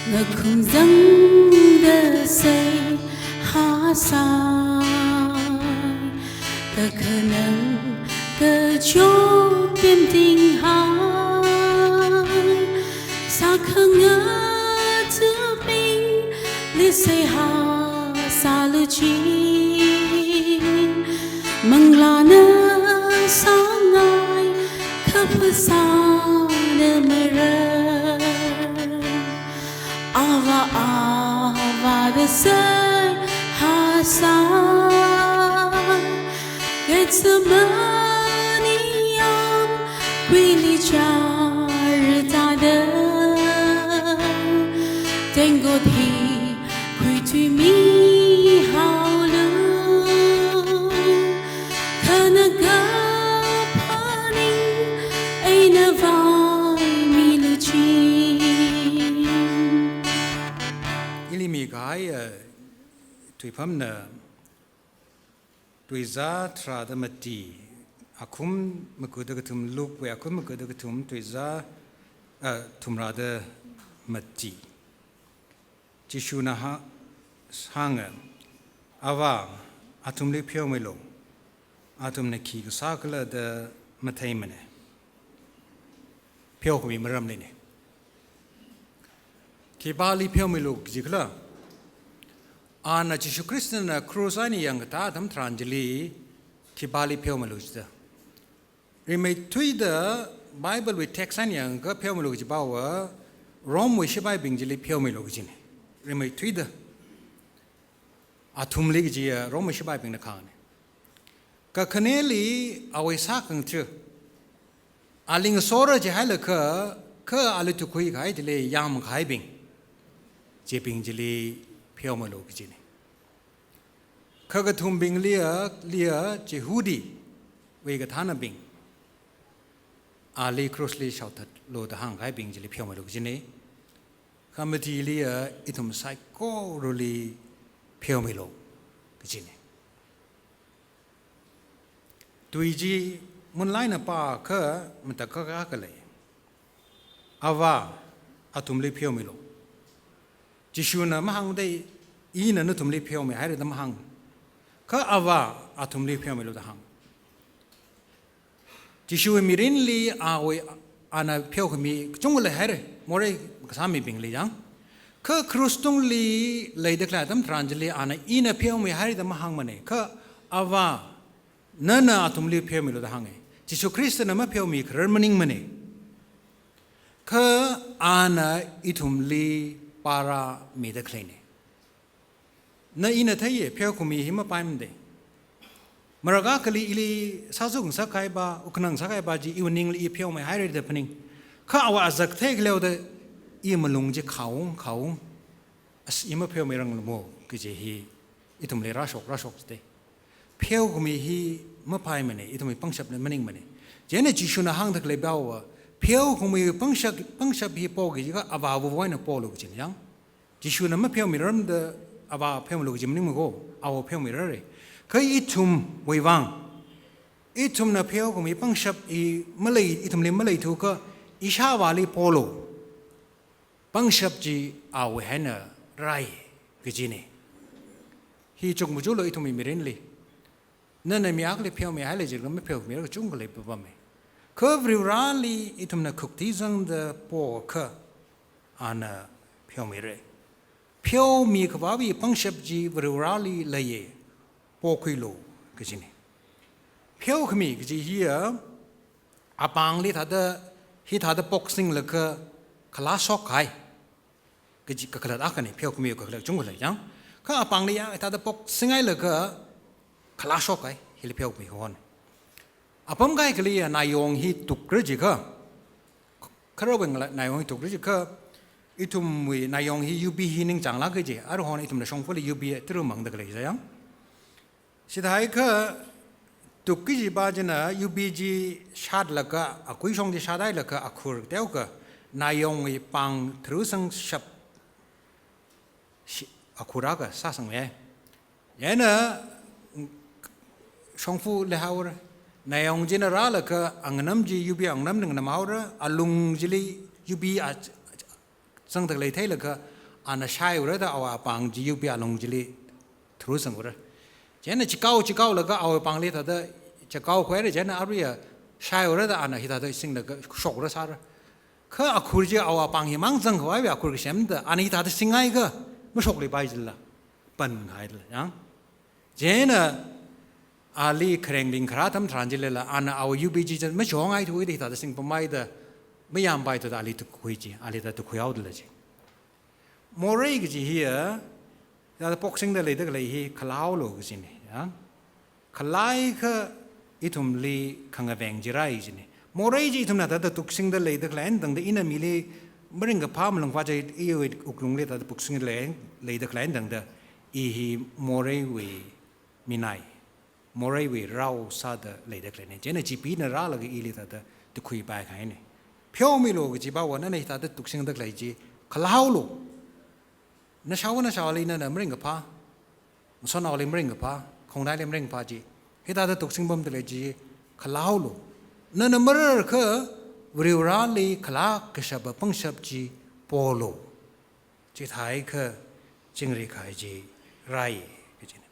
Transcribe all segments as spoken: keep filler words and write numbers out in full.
Ngakhumzangda seihā sāi, kakhanang kachot pemtinghai, sākhangathabingli seihā sālu jin, manglāna sāngai, kha phasāna marar. Avā, Avā da seihā sāi, Gethsemane yamkuili chāra thāda, tengkot hi khuithuimihaolu, kha na kaphaning eina vaimilu jin. Ili mikahai, eh, tuipamna Tuizā tharāda mati, akhum magada kathum, Lukewui akhum magada kathum, tuizā, eh, thumrāda mati. Jishuna hā-, hānga, Avā, athumli pheomilo, athumna khi kasā khala da matheimana. Pheokhami maramlina. Khipāli pheomilo kaji khala? Ana Jishu Khristana cross eina yangkatā atam tharan chili khipāli pheomilo jida. Rimeithuida Bible wui text eina yangakha pheomilo kaji pava, Rome wui shipaibing chili pheomilo kajina. Rimeithuida. Athumli kajiya Rome wui shipaibingna kahāngna. Kakhaneli awui sākhangatha, ali ngasora jihailakha, kha ali tukkhui kahai chili yamkahaibing, chibing chili pheomilo kajina. Kha kathumbingliya, liya Jihudiwui kathānabing, ali cross li shaothatlu da hāngkahaibing chili pheomilo kajina. Kha matiliya ithum saikorali pheomilo kajina. Tui chi munlaina pākha matakhak akha lei. Avā, athumli pheomilo. Jishuna mahāngda ina nathumli pheomihaira da mahāng. Kha Avā, athumli pheomilo da hāng. Jishuwui mirinli awui, ana pheokhami kachungkha leihaira, morei kasā mibingli yang. Kha cross tungli leida khalei atam tharan chili ana ina pheomihaira da mahāngmana. Kha Avā, nana athumli pheomilo da hānga. Jishu Khristana mapheomikharar maningmana. Kha ana ithumli pārāmida khaleina. Na ina theiya, pheokhami hi mapaimana da. Marākha akhali ili sāzuk ngasakahaipa, wukkhanang sākahaipa chi iwui ningli i pheomihaira da phaning. Kha awui azak theikhaleoda i malung chi khaung, khaung. As, i mapheomiranglu mo, kaji hi ithumli rāshok, rāshok jida. Pheokhami hi mapaimana, ithumwui pangshapna maningmana. Chieina Jishuna hāngda khalei pava, pheokhami pangshap, pangshap hi po kaji kha Avāwui eina polu kajina yang. Jishuna mapheomirar da Avā pheomilo kaji maningmana ko, Avā pheomirara. Kha ithumwui vang, ithumna pheokhami pangshap hi malei, ithumli maleithukha ishāvāli polu. Pangshap chi awui eina rāi kajina. Hi chungmajalo ithumwui mirinli. Nana mi akhali pheomihailei jikha mapheomira kachungkha leipapama. Kha Varivarali ithumna khuktizangda pokha ana pheomira. Pheomi khavāwui pangshap chi Varivarali leiya, pokhuilu kajina. Pheokhami kaji hiya apāngli thāda, hithāda poksinglaga khalā shokkahai kaji kakhalat akhana, pheokhami kakhalat chungkha lei yang. Kha apāngli ya thāda poksingailaga khalā shokkahai, hili pheokhami hon. Apam kaikhaliya nayong hi tukra jikha, kharawui ngalā nayong hi tukra jikha, ithumwui nayong hi yubi hi ningchānglāk kaji, aruihon ithumna shongfali yubi tara mangda khalei jayang. Chithākha tukki kajipa china yubi chi shatlaga, akui shong chi shathailaga akhur teokha, nayongwui pāng tharusang shap shi-, akhur akha sāsangmi. Chieina shongfa leihaora. Nayong china rālaga anganam chi yubi anganamna nganamhaora, alung chili yubi a-, zangda khalei theilaga Ana shaiura da awui apāng chi U P alung chili thurusangura. Chieina chikao chikaolaga awui apāngli thāda chikao khuira, chieina aruiya shaiura da ana hithāda singlaga shokra sāra. Kha akhur chi awui apāng himang zangkhavaiwui akhur kasem da, ana hithāda singhaiakha mashokluipai jila, panhaila, yang. Chieina ali kharengbing kharā atam tharan chilila, ana awui U P chi chān machongai thuida hithāda singpamhaida, mayāmpaithuda ali tukhui chi, ali thāda tukhuihaodala chi. Morei kaji hiya, thāda poksingda leida khalei hi khalāhaolu kajina, ya. Khalāakha ithumli khangaveng chi rāi kajina. Morei chi ithumna thāda tuksingda leida khalei eina tangda, ina mili maringkaphā malung phā chi iwui wuklungli thāda poksingda lei, leida khalei eina tangda, i hi moreiwui minai, moreiwui rao sāda leida khaleina. Chieina Chipeena rālaga ili thāda tukhuipai kahaina. Pheomilu kajiva nana hithāda tuksingda khalei chi khalāhaolu. Nashao nashaoli nana maringkaphā, ngasotnaoli maringkaphā, khongnaili maringkaphā chi, hithāda tuksingpamda khalei chi khalāhaolu. Nana mararkha Varivarali khalā kashapa pangshap chi polu. Chithāakha chingri kahai chi rāi kajina.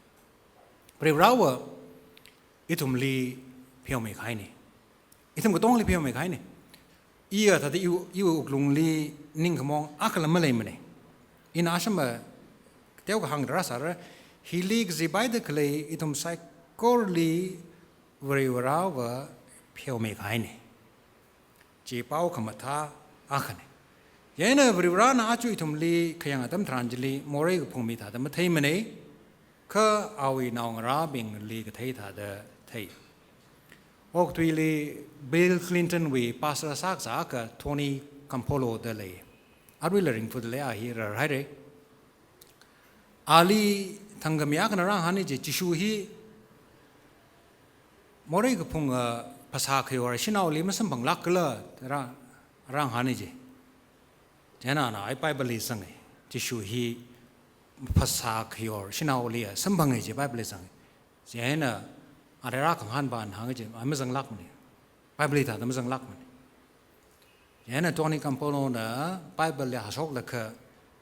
Varivarava ithumli pheomi kahaina. Ithum katongli pheomi kahaina. Iya thāda iwui, iwui wuklungli ningkhamong akhala maleimana. Ina ashama teokha hāngda rāsāra, hili kazipaida khalei ithum saikorali Varivarava pheomi kahaina. Chi pao khamathā akhana. Chieina Varivarana aja ithumli khayang atam tharan chili morei kaphung mi thāda matheimana, kha awui naongarābingli kathei thāda thei. Okathuili Bill Clintonwui pastor sākasā akha Tony Campolo da lei. Aruila ringphāda lei, a hi rarhaira. Ali thangkha mi akhana rāhānga chi, Jishu hi morei kaphunga phasā khayor shanaoli masamphanglākla da rā, rāhānga chi. Chieina ana ai Bibleli zanga. Jishu hi phasā khayor shanaoliya samphanga chi Bibleli zanga. Chieina arui rākhangahānpana hānga chi, ai mazanglākmana. Bibleli thāda mazanglākmana. Chieina Tony Campolona Bibleli hashoklaga,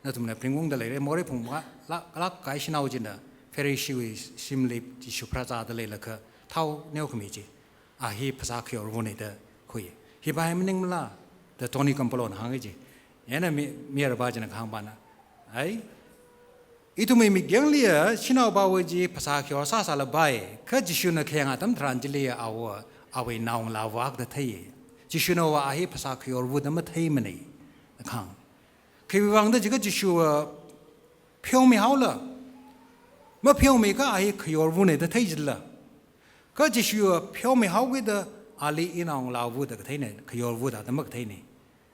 nathumna pringungda leira, morei phung ma, lāk, lāk kahai shanao china Phariseewui shimli Jishu pharāzāda leilaga thao neokhami chi, a hi phasā khayorvana da khui. Hiva hi maningmala da Tony Campolona hānga chi. Chieina mi, mayarva china kahāngpana, ai, ithumwui mikyāngliya shanaopāva chi phasā khayor sāsālapai, kha Jishuna khayang atam tharan chiliya awo, awui naongalāva akha da thei. Jishunawa a hi phasā khayorva da matheimana da kahāng. Khiwuivang da jiakha Jishuwa pheomihaola, mapheomiakha a hi khayorvana da thei jila. Kha Jishuwa pheomihaokida ali inaongalāva da katheina, khayorva da makatheina.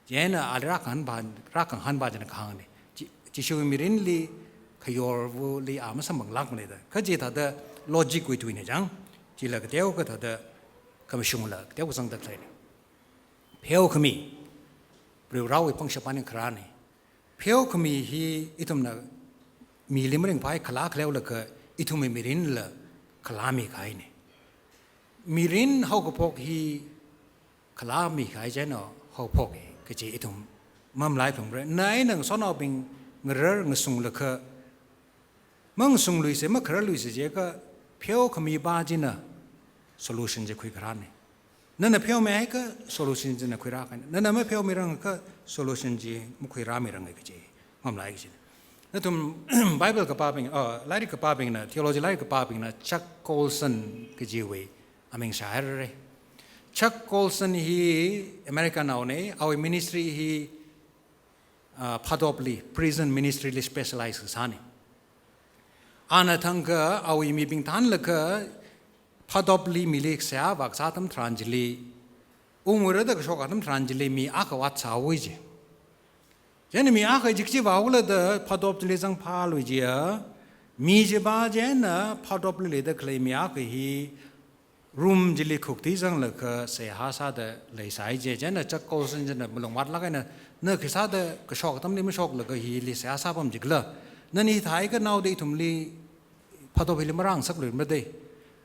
Chieina ali rākhangahānpa, rākhangahānpa china kahāngna. Ji-, Jishuwui mirinli khayorvali a masamphanglākmana da. Kha chi thāda logicwui tuina chang. Chila kateokha thāda khamashungla kateokha zangda khaleina. Pheokhami, Varivarawui pangshap maningkharāna. Pheokhami hi ithumna mili maringphai khalā khaleolaga ithumwui mirinla khalāmi kahaina. Mirin haokaphok hi khalāmi kahai china haophoka kaji ithum mamalaiphungra. Na eina ngasotnaobing ngarar ngasunglaga, mangasungluisa, makhararluisa jiakha pheokhamipa china solution chi khuikharāna. Nana pheomihaiakha solution china khuirākahaina. Nana mapheomirangakha solution chi makhuirāmiranga kaji mamalai kajina. Nathum Bible kapābing, oh, lairik kapābingna, theology lairik kapābingna Chuck Colson kajiwui aming shāhairara. Chuck Colson hi Americanaona, awui ministry hi, ah, phatopli, prison ministryli specialize kasāna. Ana thangkha awui mibing thānlaga phatopli mili seihā vākasā atam tharan chili, ungura da kashok atam tharan chili mi akha vātsāhaowa ji. Chieina mi akha chi kachi vāhaokhala da phatop chili zangphāluijiya, mi chiva chieina phatopli leida khalei mi akha hi room chili khuktizanglaga seihā sāda leisai ji. Chieina Chuck Colson china malungvātlāk eina, na khisāda kashok atamli mashoklaga hili seihā sāpam jikhala? Nana hithāakha naoda ithumli phatop hili marāngasakluimara da,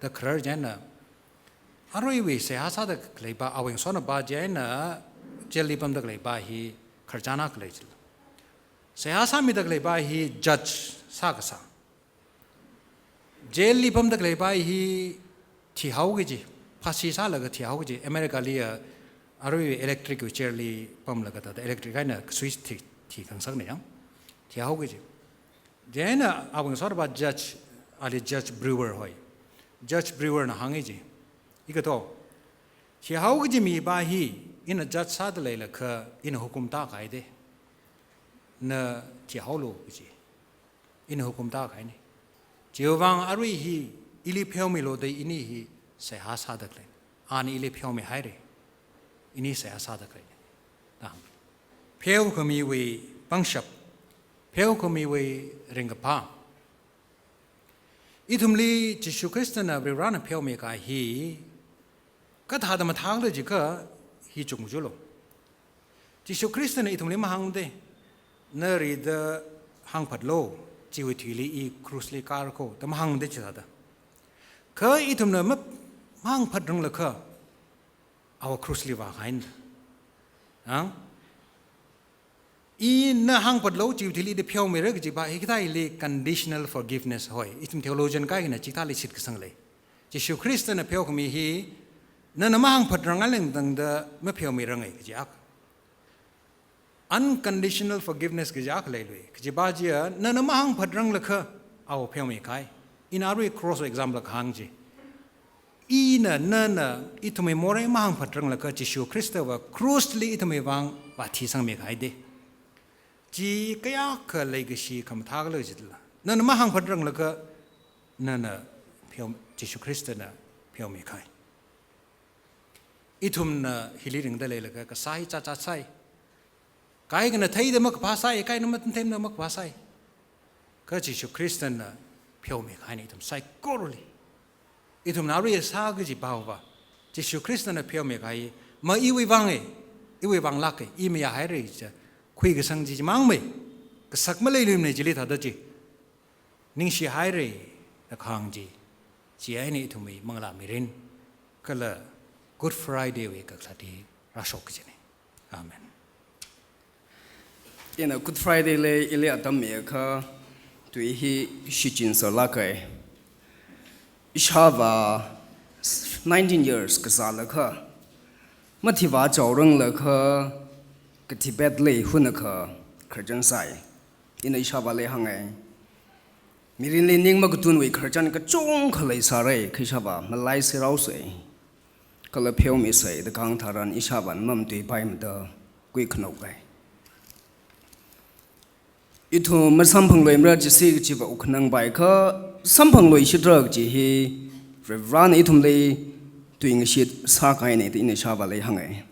da kharar chieina, aruiwui seihā sāda khaleipa, awui ngasotnapa chieina jailli pamda khaleipa hi khararchan akha lei jila. Seihā sāmida khalei pa hi judge sākasā. Jail li pamda khalei pa hi thihao kaji, phasi sālaga thihao kaji, America li a, arui electric wheelchair li pamlaga thāda electric eina switch thi, thikhangasakna yang. Thihao kaji. Chieina awui ngasotpa judge, ali Judge Brewer hoi. Judge Brewer na hānga ji. Ikato. Thihao kaji mi pa hi, ina judge sāda leilakha, ina hukum tākahai de. Na thihaolu kaji. Ina hukum tākahaina. Chiwuivang arui hi ili pheomilu da ini hi seihā sāda khalei. Ana ili pheomihaira. Ini seihā sāda khalei. Da hāng. Pheokhamiwui pangshap. Pheokhamiwui ringkaphā. Ithumli Jishu Khristana Varivarana pheomikahai hi, kathāda mathākhala jiakha hi chungchulu. Jishu Khristana ithumli mahāngde, na rida hāngphatlu, chiwui thuili i cross li kāra ko, da mahāngde chithāda. Kha ithumna ma, mahāngphatranglakha, awa cross li vākahaina. Ang? Ina hāngphatlu chiwui thuili da pheomira kaji pa, hikathā hili conditional forgiveness hoi. Ithum theologian kaikhana chikathāli shitkasang lei. Jishu Khristana pheokhami hi, nana mahāngphatrangleng tangda mapheomirangai kaji akha. Unconditional forgiveness kaji akha leilui. Kaji pa chiya, nana mahāngphatranglakha, awo pheomikahai. Ina arui cross example kahāng chi. Ina, nana, ithumwui morei mahāngphatranglakha, Jishu Khristava cross li ithumwui vang vāthisangmikahai de. Chi kayākha leikashi khamathākhala jitla. Nana mahāngphatranglakha, nana pheo, Jishu Khristana pheomikahai. Ithumna hili ringda leilakha, kasā hi chacha sai. Kaikhana theida makaphā sai, kaikhana mathemda makaphā sai. Kha Jishu Khristana pheomikahaina ithum saikorali. Ithumna arui sā kaji pao pa. Jishu Khristana pheomikahai. Ma iwui vang e, iwui vang lāk e, i mayāhaira chi. Khuikasang chi chimang mei. Kasak maleiluimana chili thāda chi. Ningshihaira, da kahāng chi. Chieina ithumwui manglā mirin. Kala Good Friday wui kakhalat hi rāshok kajina. Amen. Ina Good Friday li ili atam miakha tui hi shichin sālāka. Ishāvā nineteen years kazālakha, mathivā chaoranglakha, ka Tibet li hunakha khararchan sai. Ina ishāvāli hānga. Mirinli ning makatunwui khararchan kachungkha leisāra, kha ishāvā malai sirao sai. Kala pheomi sai, da kahāng tharan ishāvāna mamatuipaimada kuikhanok lei. Ithum masamphangluimara chisi kajiva ukhanang pai kha, samphangluishitra kaji hi, Varivarana ithumli tuingashit sākahaina da ina ishāvāli hānga.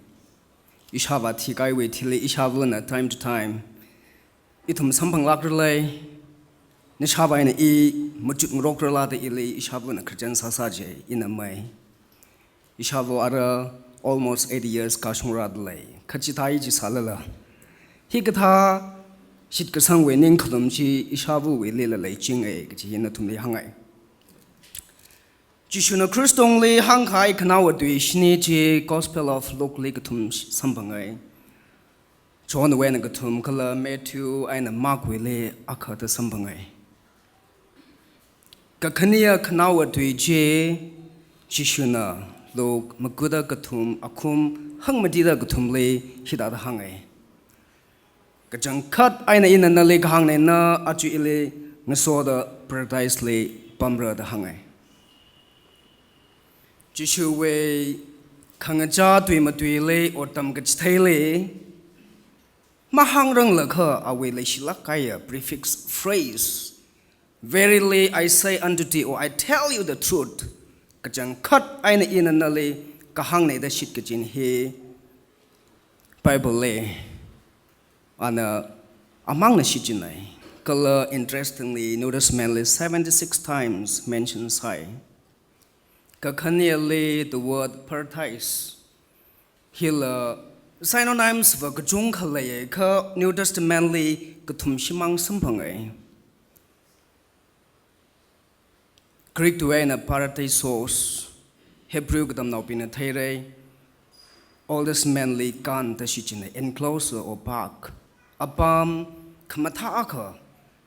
Ishāvā thikahaiwui thili ishāvāna time to time ithum samphanglākralei, nashāvā eina i machukngarokrala da ili ishāvāna khararchan sāsā je, ina mai. Ishāvā ara almost eighty years kashungra dalei. Kha chithā chi sālala, hikathā shitkasangwui ningkhalum chi ishāvāwuilila leichinga kaji hi nathumli hānga. Jishuna Khristongli hāngkahai khanaowa tui shini chi Gospel of Luke li kathum samphanga. Johnwui eina kathum kala Matthew eina Markwuili akha da samphanga. Kakhaneya khanaowa tui chi Jishuna Luke makuda kathum akhum hangmatida kathumli hithāda hānga. Kachangkhat eina ina nali kahāngna, na aja ili ngasoda Paradise li pamra da hānga. Jishuwui khangachā tui matuili ottam kachitheili mahāngranglakha awui leishilāk kahaiya prefix phrase, "Verily I say unto thee," or "I tell you the truth," kachangkhat eina ina nali kahāngna da shitkachin hi Bible li ana amangna shichinna. Kala interestingly, New Testament li seventy-six times mention sai. Kakhaneli the word paradise hila synonyms va kachungkha leiya, kha New Testament li kathum shimang samphanga. Greek tui eina paradisos, Hebrew katamnaobingna theira, Old Testament li garden da shichinna, enclosure or park, apam, khamathā akha,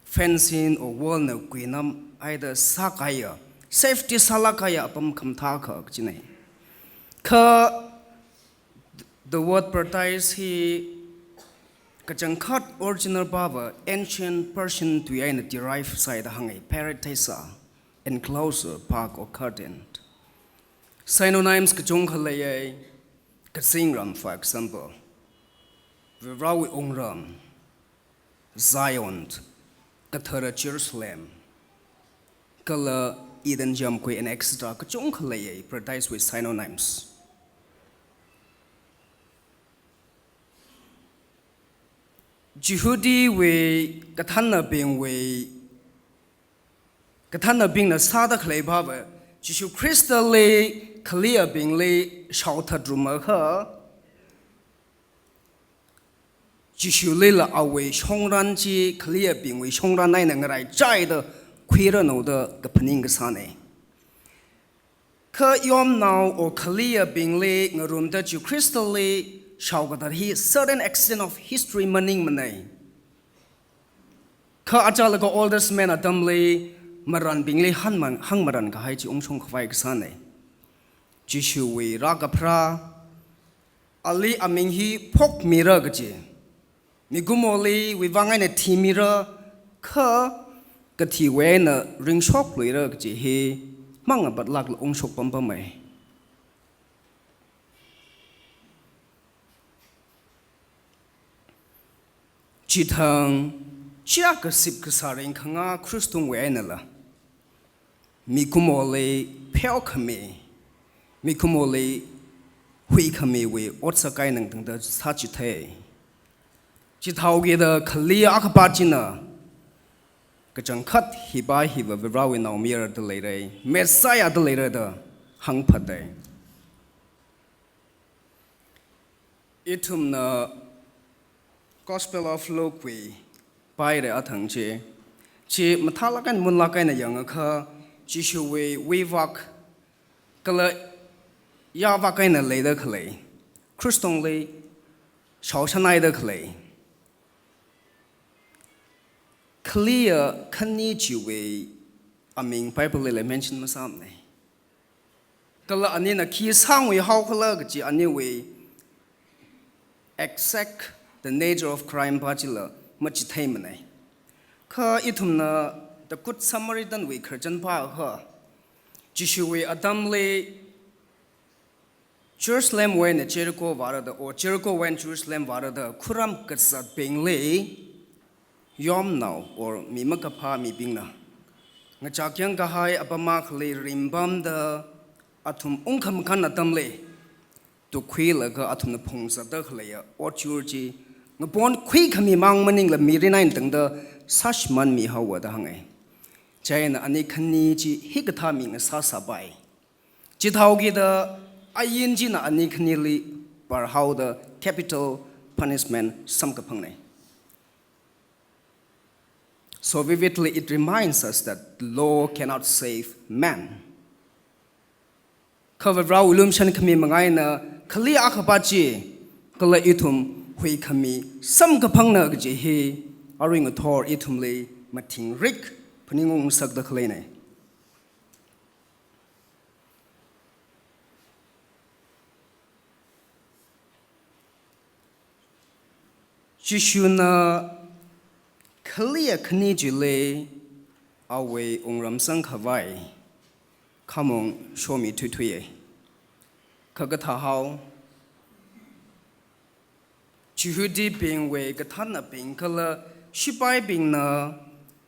fencing or wall na kuinam haida sākahaiya, safety sālāk kahaiya apam khamathā akha kajina. Kha the word paradise hi kachangkhat original pāva ancient Persian tui eina derive sāi da hānga, paradisa, enclosure, park or garden. Synonyms kachungkha leiya, kazingram, for example, Varewui wungram, Zion, kathara Jerusalem, kala Eden yamkui and et cetera kachungkha leiya, paradise wui synonyms. Jihudiwui kathānnabingwui, kathānnabingna sāda khalei pāva, Jishu Khristali khaliyabingli shaothatrum akha, Jishulila awui shongran chi khaliyabingwui shongran eina ngaraichaida khuiranu da kaphaning kasāna. Kha yomnao or khaliyabingli ngarumda Jishu Khristali shaokathat hi certain extent of history maningmana. Kha achālakha Old Testament atamli maranbingli hāngman-, hāngmaran kahai chi ungshung khavai kasāna. Jishuwui rākapharā, ali aming hi phokmira kaji, mikumoli wuivang eina thimira, kha kathiwui eina ringshokluira kaji hi mangapatlākla ungshok pampamma. Chithang, chiya kasip kasā ringkhanga Khristungwui einala, mikumoli pheokhami, mikumoli huikhamiwui otsak eina tangda sāchithei. Chithāhaokida khali akhapa china kachangkhat hipa hiva Varewui naomayara da leira, Messiah da leira da hāngphata. Ithumna Gospel of Luke wui pāhaira athang chi. Chi mathālāk eina munlāk eina yangakha, Jishuwui wuivak kala yāvak eina leida khalei, Khristungli shaoshanhaida khalei khaliya khani chiwui aming Bible lila mention masāmana. Kala anina khi sāngui haokhala kaji aniwui exact the nature of crime pa chila machitheimana. Kha ithumna the Good Samaritan wui khararchan pāakha, Jishuwui atamli Jerusalemwui eina Jericho vārada, or Jerichowui eina Jerusalem vārada khuram kazatbingli yomnao or mi makaphā mibingna ngachak yang kahai apam akhali ringpamda athum ungkhamakhan atamli tukhuilaga athumna phungzatda khaleiya otchur chi ngaponkhui khami mang maningla mirin eina tangda sāshimānmi haowa da hānga. Chieina ani khani chi hikathā mi ngasāsāpai. Chithāhaokida ain china ani khanili parhaoda capital punishment samkaphangna. So vividly, it reminds us that the law cannot save man. Kha Varewui lumashan khami manga eina khali akhapa chi kala ithum huikhami samkaphangna kaji hi arui ngathor ithumli mathingrik phaningung ngasakda khaleina. Jishuna khaliya khani chili awui wungram sangkhavai khamong shomithuthuiya. Kha kathāhao, Jihudibingwui kathānnabing kala shipaibingna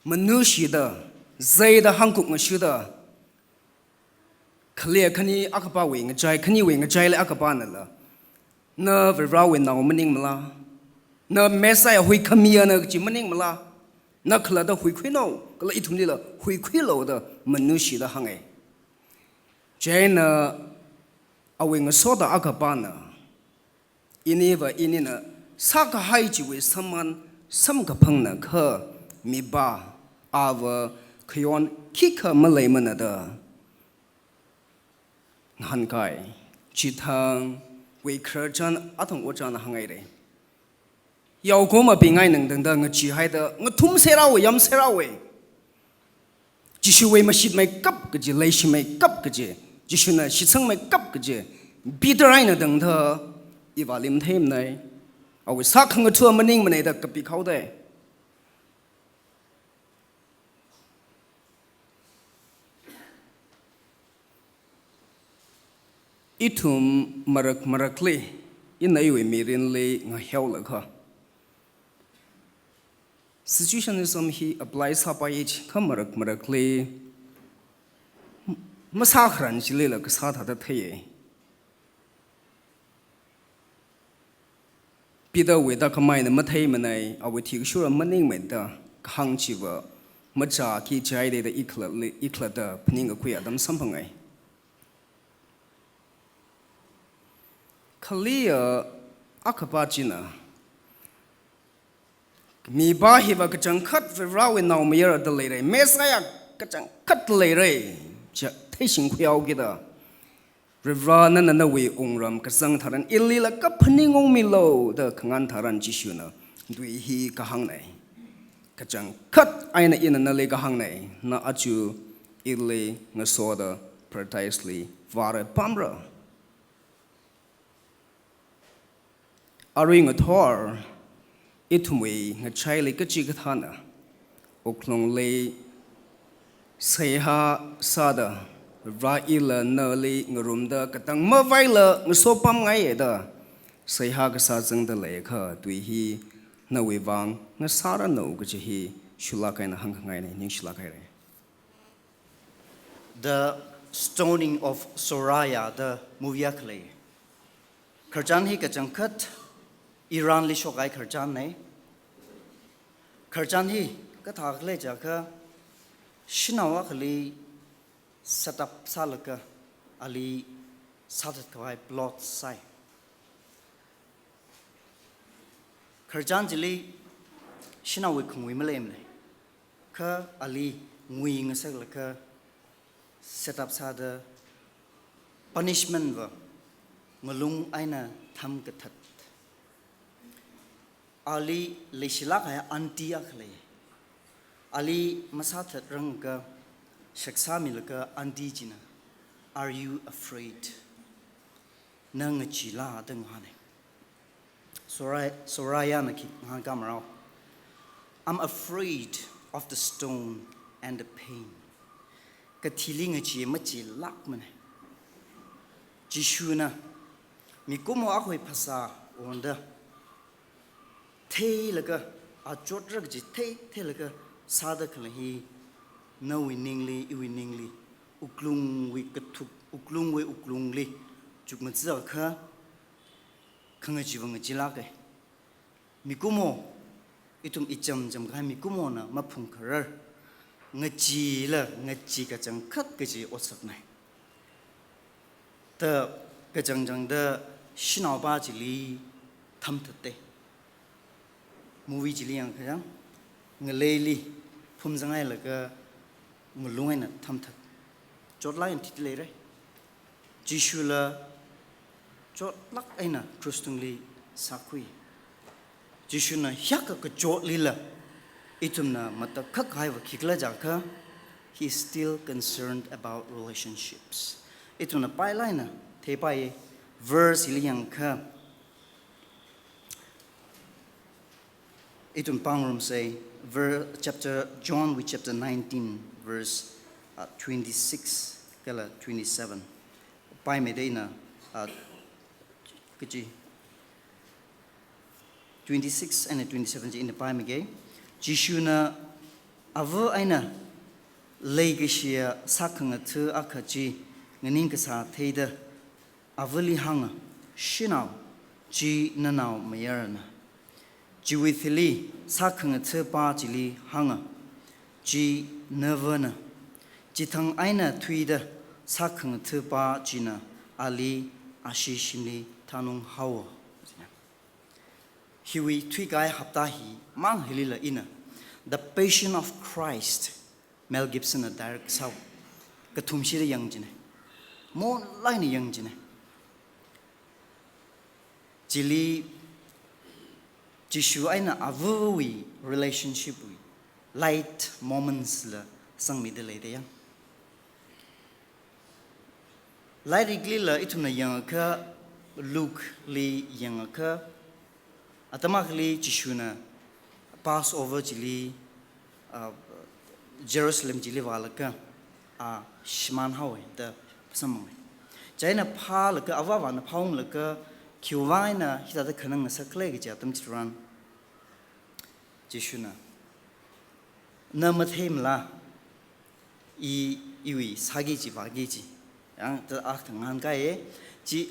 manushida, zeida hāngkhup ngashida, khaliya khani akhapawui ngachai, khaniwui ngachaili akhapanala, na Varewui nao maningmala, na Messiah huikhamiyana kaji maningmala, na khalatta huikhuino, kala ithumlila huikhuilo da manushida hānga. Chieina awui ngasoda akhapana, iniva inina sākahai chiwui samphang samkaphangna kha mipā ava khayon khikha maleimana da ngahānkai. Chithangwui khararchan athang ojāna hānghaira. Yaokahoma bing eina tangda ngacheehaida, ngathumserhaowa, yamserhaowa. Jishuwui mashitmeikap kaji, leishimeikap kaji, Jishuna shitsangmeikap kaji, Peter eina tangda iva lim theimanei. Awui sākhangatha maningmanei da kapikhaodei. Ithum marak marakli, ina iwui mirinli ngaheolakha, situationism hi apply sāpai chi, kha marak marakli, masākharan chilila kasā thāda theiya. Peterwui da khamei eina matheimanei, awui thikashura maningmanei da kahāng chiva, machāki chai da da ikhalatta, ikhalatta phaningkakhui atam samphangai. Khaliya akhapa china, mipā hiva kachangkhat Varewui naomayara da leira, Messiah kachangkhat leira, chi theishingkhuihaokida, Vare nana nawui wungram kazang tharan ilila kaphaning ungmilu da khangan tharan Jishuna tui hi kahāngnei. Kachangkhat eina ina nali kahāngnei, na aja ili ngasoda paradise li vāra pamra. Arui ngathor, ithumwui ngachaili kachikathāna wuklungli seihā sāda, Vare ila nali ngarumda katang mavaila ngasopamngai da seihā kasā zangda leiakha tui hi nawui vang ngasāranu kaji hi shulak eina hāngkhangainei, ningshilak haira. The Stoning of Soraya da movie akha lei. Khararchan hi kachangkhat Iranli shokkahai khararchannei. Khararchan hi kathā khalei jiakha, shanao akhali set up sālaga ali sāthatkhavai plot sāi. Khararchan chili shanaowui khangui maleimanei. Kha ali ngui ngasaklaga set up sāda punishment va ngalung eina thamkathat. Ali leishilak kahai auntie akha lei. Ali masāthatranglaga shaksāmilaga auntie china, "Are you afraid? Na ngacheela?" da ngahānei. Sorai-, Sorayana khi ngahānkā marao. "I'm afraid of the stone and the pain." Kathili ngachee macheelakmanei. Jishuna mikumo akhawui phasā onda theilaga, a chotra kaji thei, theilaga sāda khalei hi, nawui ningli, iwui ningli, wuklungwui kathuk, wuklungwui wuklungli chukmajāakha, khangachee va ngacheelakei. Mikumo, ithum icham cham kahai mikumona maphungkharar, ngacheela ngachee kachangkhat kaji otsaknei. Da kachangchangda shanaopā chili thamthatei. Movie chili yangkha chang, ngaleili phumzanghailaga ngalung eina thamthat. Chotlāk eina thida leirei. Jishula chotlāk eina krus tungli sākhui. Jishuna hiyākha kachotlila, ithumna matakhak kahai va khikhala jiakha, he is still concerned about relationships. Ithumna pailāk eina theipaiya, verse hili yangkha, ithum pāngarumsei, ver-, chapter, Johnwui chapter nineteen, verse, uh, twenty-six kala twenty-seven. Paimeida ina, uh, kaji, twenty-six eina twenty-seven chi ina paimeikei. Jishuna ava eina leikashiya sākhangatha akha chi nganing kasā theida avali hānga, "Shanao, chi nanaomayarana." Chiwui thili sākhangathapā chili hānga, "Chi navana." Chithang eina thuida sākhangathapā china ali ashee shimli thanunghaowa. Hiwui thuikahai hapta hi mang hilila ina The Passion of Christ, Mel Gibsonna direct sāhao, kathumshida yangchinei. Molāk eina yangchinei. Chili Jishu eina avawui relationship wui light moments la sangmida lei da yang. Lairiklila ithumna yangakha, Luke li yangakha, atam akhali Jishuna Passover chili, uh, Jerusalem chili vālaga, uh, shimān haowa da samphanga. Chieina phālaga, avāvana phāunglaga, khiwuivang eina hithāda khanang ngasakkhala kaji atam chitharan, Jishuna, na matheimala, i, iwui sāki kaji vāki kaji. Yang, ta akha ngahānkāya, chi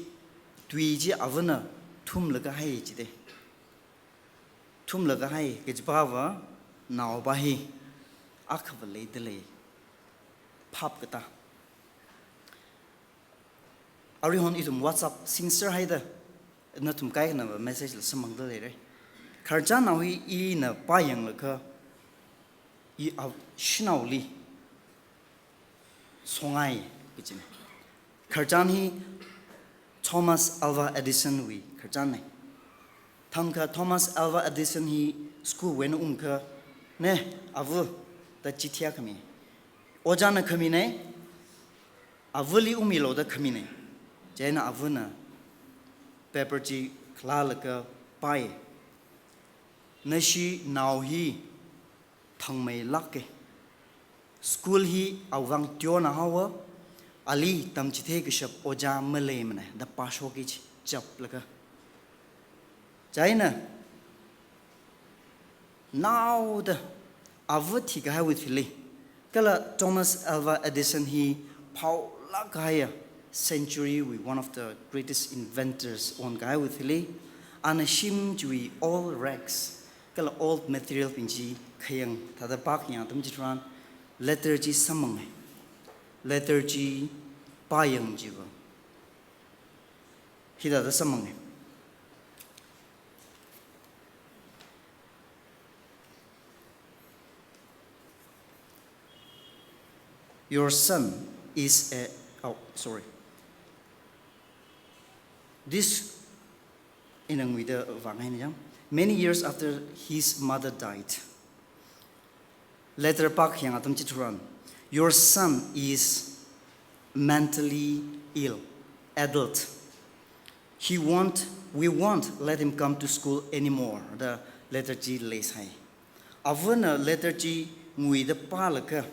tui chi avana thumlaga hai jida. Thumlaga hai, kachipāva naopa hi akhava leida lei. Phap kata. Aruihon ithum WhatsApp singser haida, nathum kaikhanava message la samphangda leira. Khararchānnao hi ina pāyanglaga, i a shanaoli songai kajina. Khararchān hi Thomas Alva Edison wui khararchānna. Thangkha Thomas Alva Edison hi school wui eina ungkha, ne, ava da chitheiya khami. Ojāna khamina, avali ungmilu da khamina. Chieina avana paper chi khalalaga pāya. Nashi nao hi thangmeilāka. School hi awui vang teona haowa, ali tamchithei kashap ojā maleimana da pāshokki kaji chaplaga. Chieina naoda ava thikahaiwui thili, kala Thomas Alva Edison hi phaolāk kahaiya century wui one of the greatest inventors onkahaiwui thili, ana shim chiwui old rags, kala old material bing chi khayang thāda pākhayang atam chitharan, letter chi samphanga. Letter chi pāyang chiva hithāda samphanga. Your son is a, oh, sorry. This, ina nguida vāngaina yang. Many years after his mother died, letter pākhayang atam chitharan, your son is mentally ill, adult. He won't, we won't let him come to school anymore, da letter chi leisai. Avana letter chi nguida pālaga,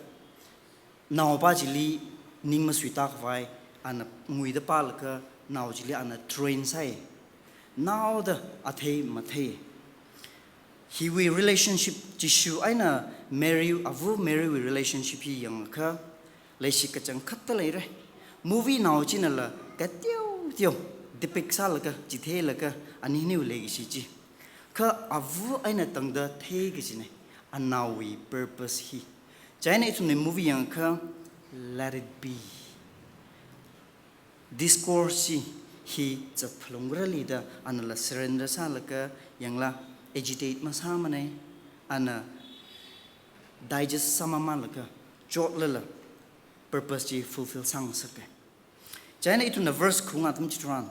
naopa chili ning masuitākhavai, ana nguida pālaga nao chili ana train sai. Naoda athei mathei. Hiwui relationship, Jishu eina Mary, ava Mary wui relationship hi yangakha, leishi kachangkhatta leira. Movie nao chinala kateoteo depict sālaga, chitheilaga, ani hiniwui leikashi chi. Kha ava eina tangda theikajina, anaowui purpose hi. Chieina ithumna movie yangakha, Let It Be. Discourse chi hi zatphalungra lida, anala surrender sālaga, yangla agitate masāmana, ana digest sāmamānlaga, chotlala purpose chi fulfill sāngasaka. Chieina ithumna verse khaung atam chitharan,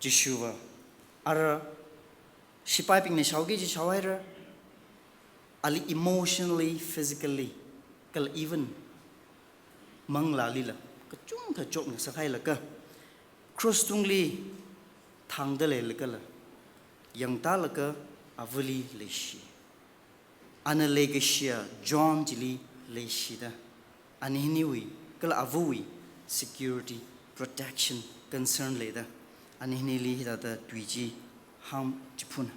Jishuva, ara shipaibingna shaoki kaji shaohaira, ali emotionally, physically, kala even manglālila kachungkha chotngasakhailaga, cross tungli thangda leilagala, yangtālaga avali leishi. Ana leikashiya John chili leishida, ani hiniwui, kala avawui security, protection, concern leida, ani hinili hithāda tui chi hāngchiphun.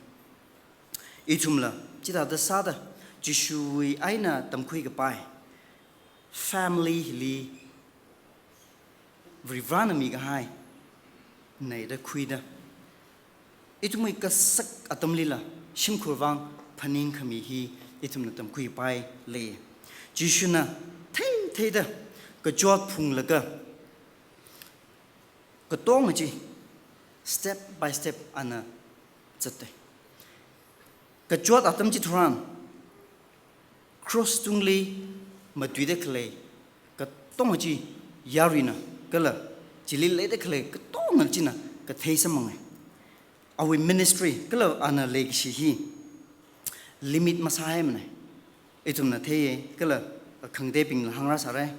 Ithumla chithāda sāda, Jishuwui eina tamkhui kapai, family hili Varivarana mikahai neida khuida, ithumwui kasak atamlila shimkhur vang phaningkhami hi ithumna tamkhuipai lei. Jishuna theitheida kachot phunglaga, katonga chi step by step ana zatta. Kachot atam chitharan, cross tungli matuida khalei katonga chi yaruina kala chili leida khalei katonga china kathei samphanga. awui ministry kala ana leikashi hi limit masāhaimana. Ithumna theiya, kala khangateibingla hāngrāsāra.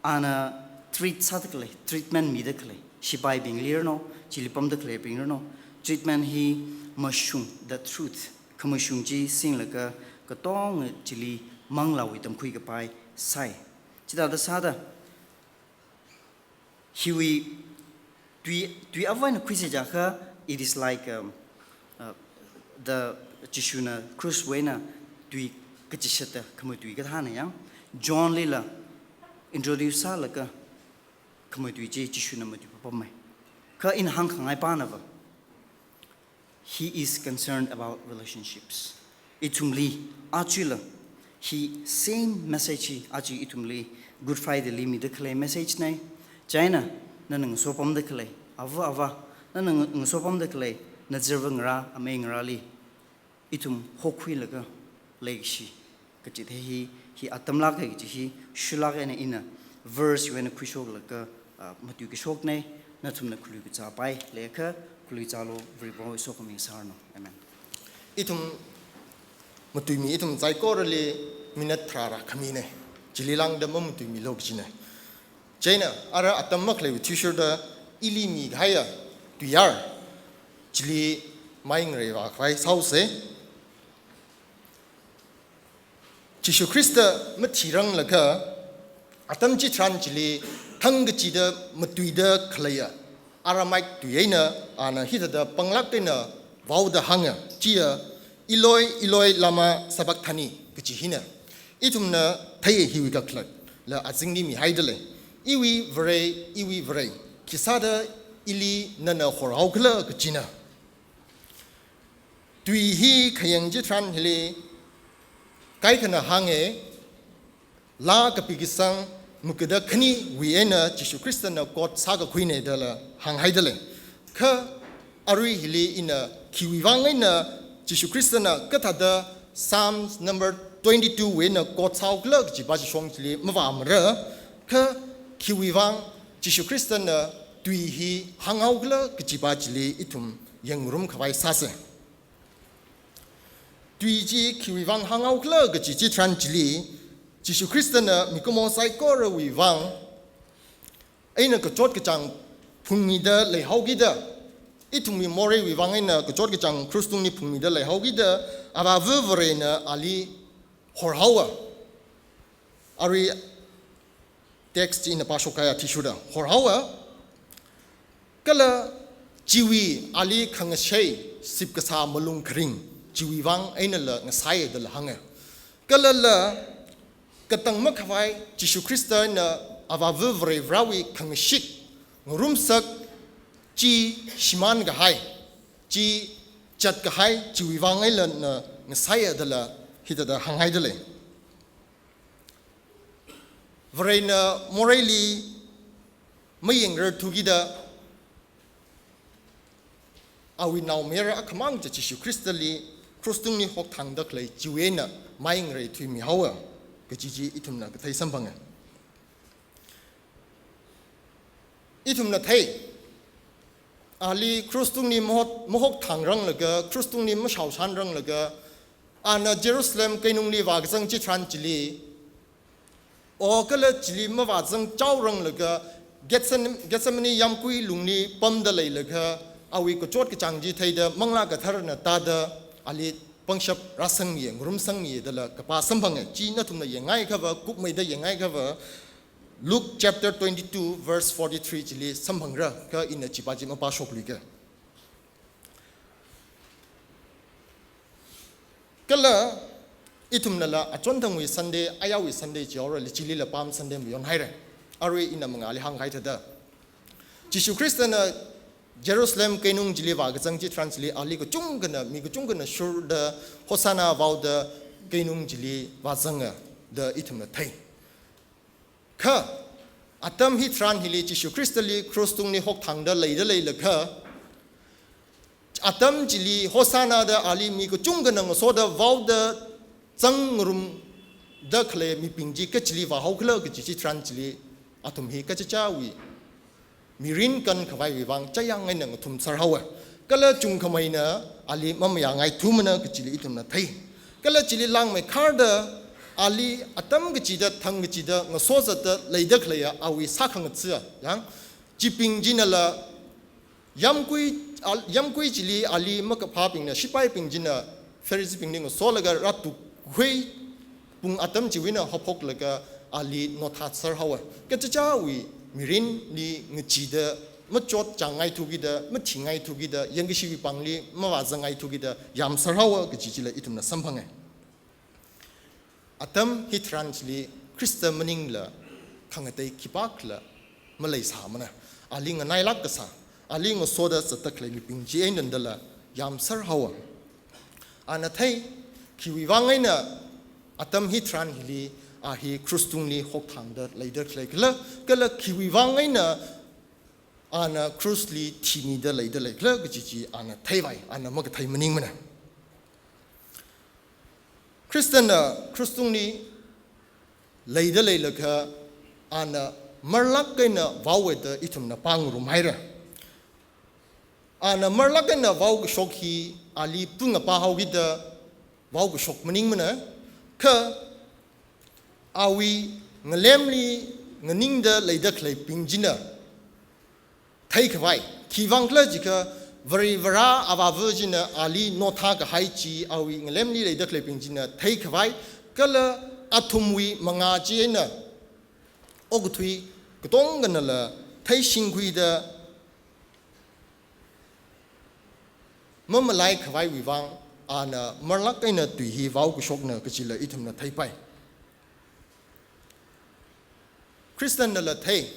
Ana treat sāda khalei, treatment mida khalei, sipaibingli ranu, chili pamda khaleibing ranu, treatment hi mashung, the truth, khamashung chi singlaga katonga chili manglāwui tamkhui kapai sāi. Chithāda sāda, hiwui tui, tui avā eina khuisa jiakha, it is like, um, uh, the Jishuna cross wui eina tui kachishatda khamatui kathāna yang. John lila introduce sālaga khamatui chi Jishuna matui papamai. Kha ina hāngkhangai panava, he is concerned about relationships. Ithumli, aja la, hi same message hi aja ithumli Good Friday li mida khalei message na. Chieina, nana ngasopamda khalei, ava ava, nana ngasopamda khalei, nazarva ngarā, amei ngarāli ithum hokhuilaga leikashi kachi thei hi, hi atamlāka kachi hi, shulāk eina ina verse wui eina khuishoklaga, ah, matui kashokna. Nathumna khalui kazāpai leiakha, khalui zālu, Varewui sokhami sāranu. Amen. Ithum matuimi, ithum saikorali minute tharā khamina. Chili lāngda mamatuimilu kachina. Chieina, ara atam makhaleiwui athishurda ili mikahaiya tuiyār chili mai ngareivākhavai sāusa. Jishu Khrista mathiranglaga atam chitharan chili thangkachida matuida khaleiya Aramaic tui eina ana hithāda panglāk eina vaoda hānga, chiya, "Eloi, Eloi, lama sabachthani?" kachi hina. Ithumna theiya hiwui kakhalatla azingli mihaida lei. "Iwui Vare, iwui Vare, khisāda ili nana horhaokhala?" kachina. Tui hi khayang chitharan hili kaikhana hānga, laa kapi kasang magada khaniwui eina Jishu Khristana coat sākakhuina dala hānghaida lei. Kha arui hili ina khiwuivang eina Jishu Khristana kathāda Psalms number twenty-two wui eina coat sāhaokhala kajipa chishong chili mavāmara, kha khiwuivang Jishu Khristana tui hi hānghaokhala kajipa chili ithum yangngarumkhavai sāsa. Tui chi khiwuivang hānghaokhala kaji chitharan chili, Jishu Khristana mikumo saikorawui vang eina kachot kachāng phungmida leihaokida, ithumwui moreiwui vang eina kachot kachāng krush tungli phungmida leihaokida, Avāva Varena ali horhaowa. Arui text chi ina pāshok kahaiya athishurda horhaowa. Kala chiwui ali khangashei sipkasā malung kharing chiwui vang einala ngasāi dala hānga. Kalala katang makhavai Jishu Khristana Avāva Varewui khangashik, ngarumsak, chi shimānkahai, chi chatkahai chiwui vang einala ngasāi dala hithāda hānghaida lei. Varena moreili mayangrarthukida awui naomayara akhamang chiya Jishu Khristali krush tungli hokthangda khalei chiwui eina mai ngareithuimihaowa kaji chi ithumna kathei samphanga. Ithumna thei, ali krush tungli mahot-, mahokthangranglaga, krush tungli mashaoshanranglaga, ana Jerusalem keinungli vākazang chitharan chili, o kala chili mavāzangchaoranglaga, Gethsem-, Gethsemane yāmgui lungli pamda leilaga, awui kachot kachāng chi theida Manglā Katharana tāda ali pangshap rāsangmiya, ngarumsangmiya dala kapā samphanga. Chi nathumna yangngaikha va, kupmeida yangngaikha va, Luke chapter twenty-two verse forty-three chili samphangra, kha ina chipa chi mapāshokluika. Kala ithumnala achonthangwui Sunday, ayarwui Sunday chihaora, chilila Palm Sunday mayonhaira. Arui ina mangāli hāngkahai thāda, Jishu Khristana Jerusalem keinung chili vākazang chitharan chili ali kachungkhana, mi kachungkhana shurda Hosanna vaoda keinung chili vāzanga da ithumna thei. Kha atam hitharan hili Jishu Khristali krush tungli hokthangda leida leilakha, atam chili Hosanna da ali mi kachungkhana ngasoda vaoda zangngarumda khalei mibing chi kachili vāhaokhala kaji chitharan chili athum hi kachichāwui mirin kankhavaiwui vang chāyang eina ngathumsārhaowa. Kala chungkhameina ali mamayāngaithumana kachili ithumna thei. Kala chili langmeikharda ali atam kachida thang kachida ngasozatda leida khaleiya awui sākhangatha yang, chibing chinala yamkui, al-, yamkui chili ali makaphābingna, shipaibing china Phariseebingli ngasolaga rātukkhui pung atam chiwui eina haophoklaga ali nothāserhaowa. Kachichāwui mirinli ngachida machotchāngngaithukida, mathingaithukida, yangkashiwui pāngli mavāzangngaithukida yāmserhaowa kachi chila ithumna samphanga. Atam hitharan chili Khrista maningla khangatei khipākhala maleisāmana. Ali nganailāk kasā, ali ngasoda zatda khalei mibing chi eina dala yāmserhaowa. Ana thei, khiwui vang eina atam hitharan hili a hi krus tungli hokthāngda leida khaleikhala, kala khiwui vang eina ana krusli thimida leida leikhala kachi chi ana theivai, ana makathei maningmana. Khristana krus tungli leida leilakha ana marlāk eina vaowa da ithumna pāngarumhaira. Ana marlāk eina vaokashok hi ali pungapā haokida vaokashok maningmana, kha awui ngalemli nganingda leida khaleibing china theikhavai. Khiwuivang khala jiakha Varivara avāva china ali nothākahai chi awui ngalemli leida khaleibing china theikhavai, kala athumwui mangā chi eina okathui katonganala theishingkhuida mamalaikhavaiwui vang ana marlāk eina tui hi vaokashokna kachila ithumna theipai. Khristanala thei,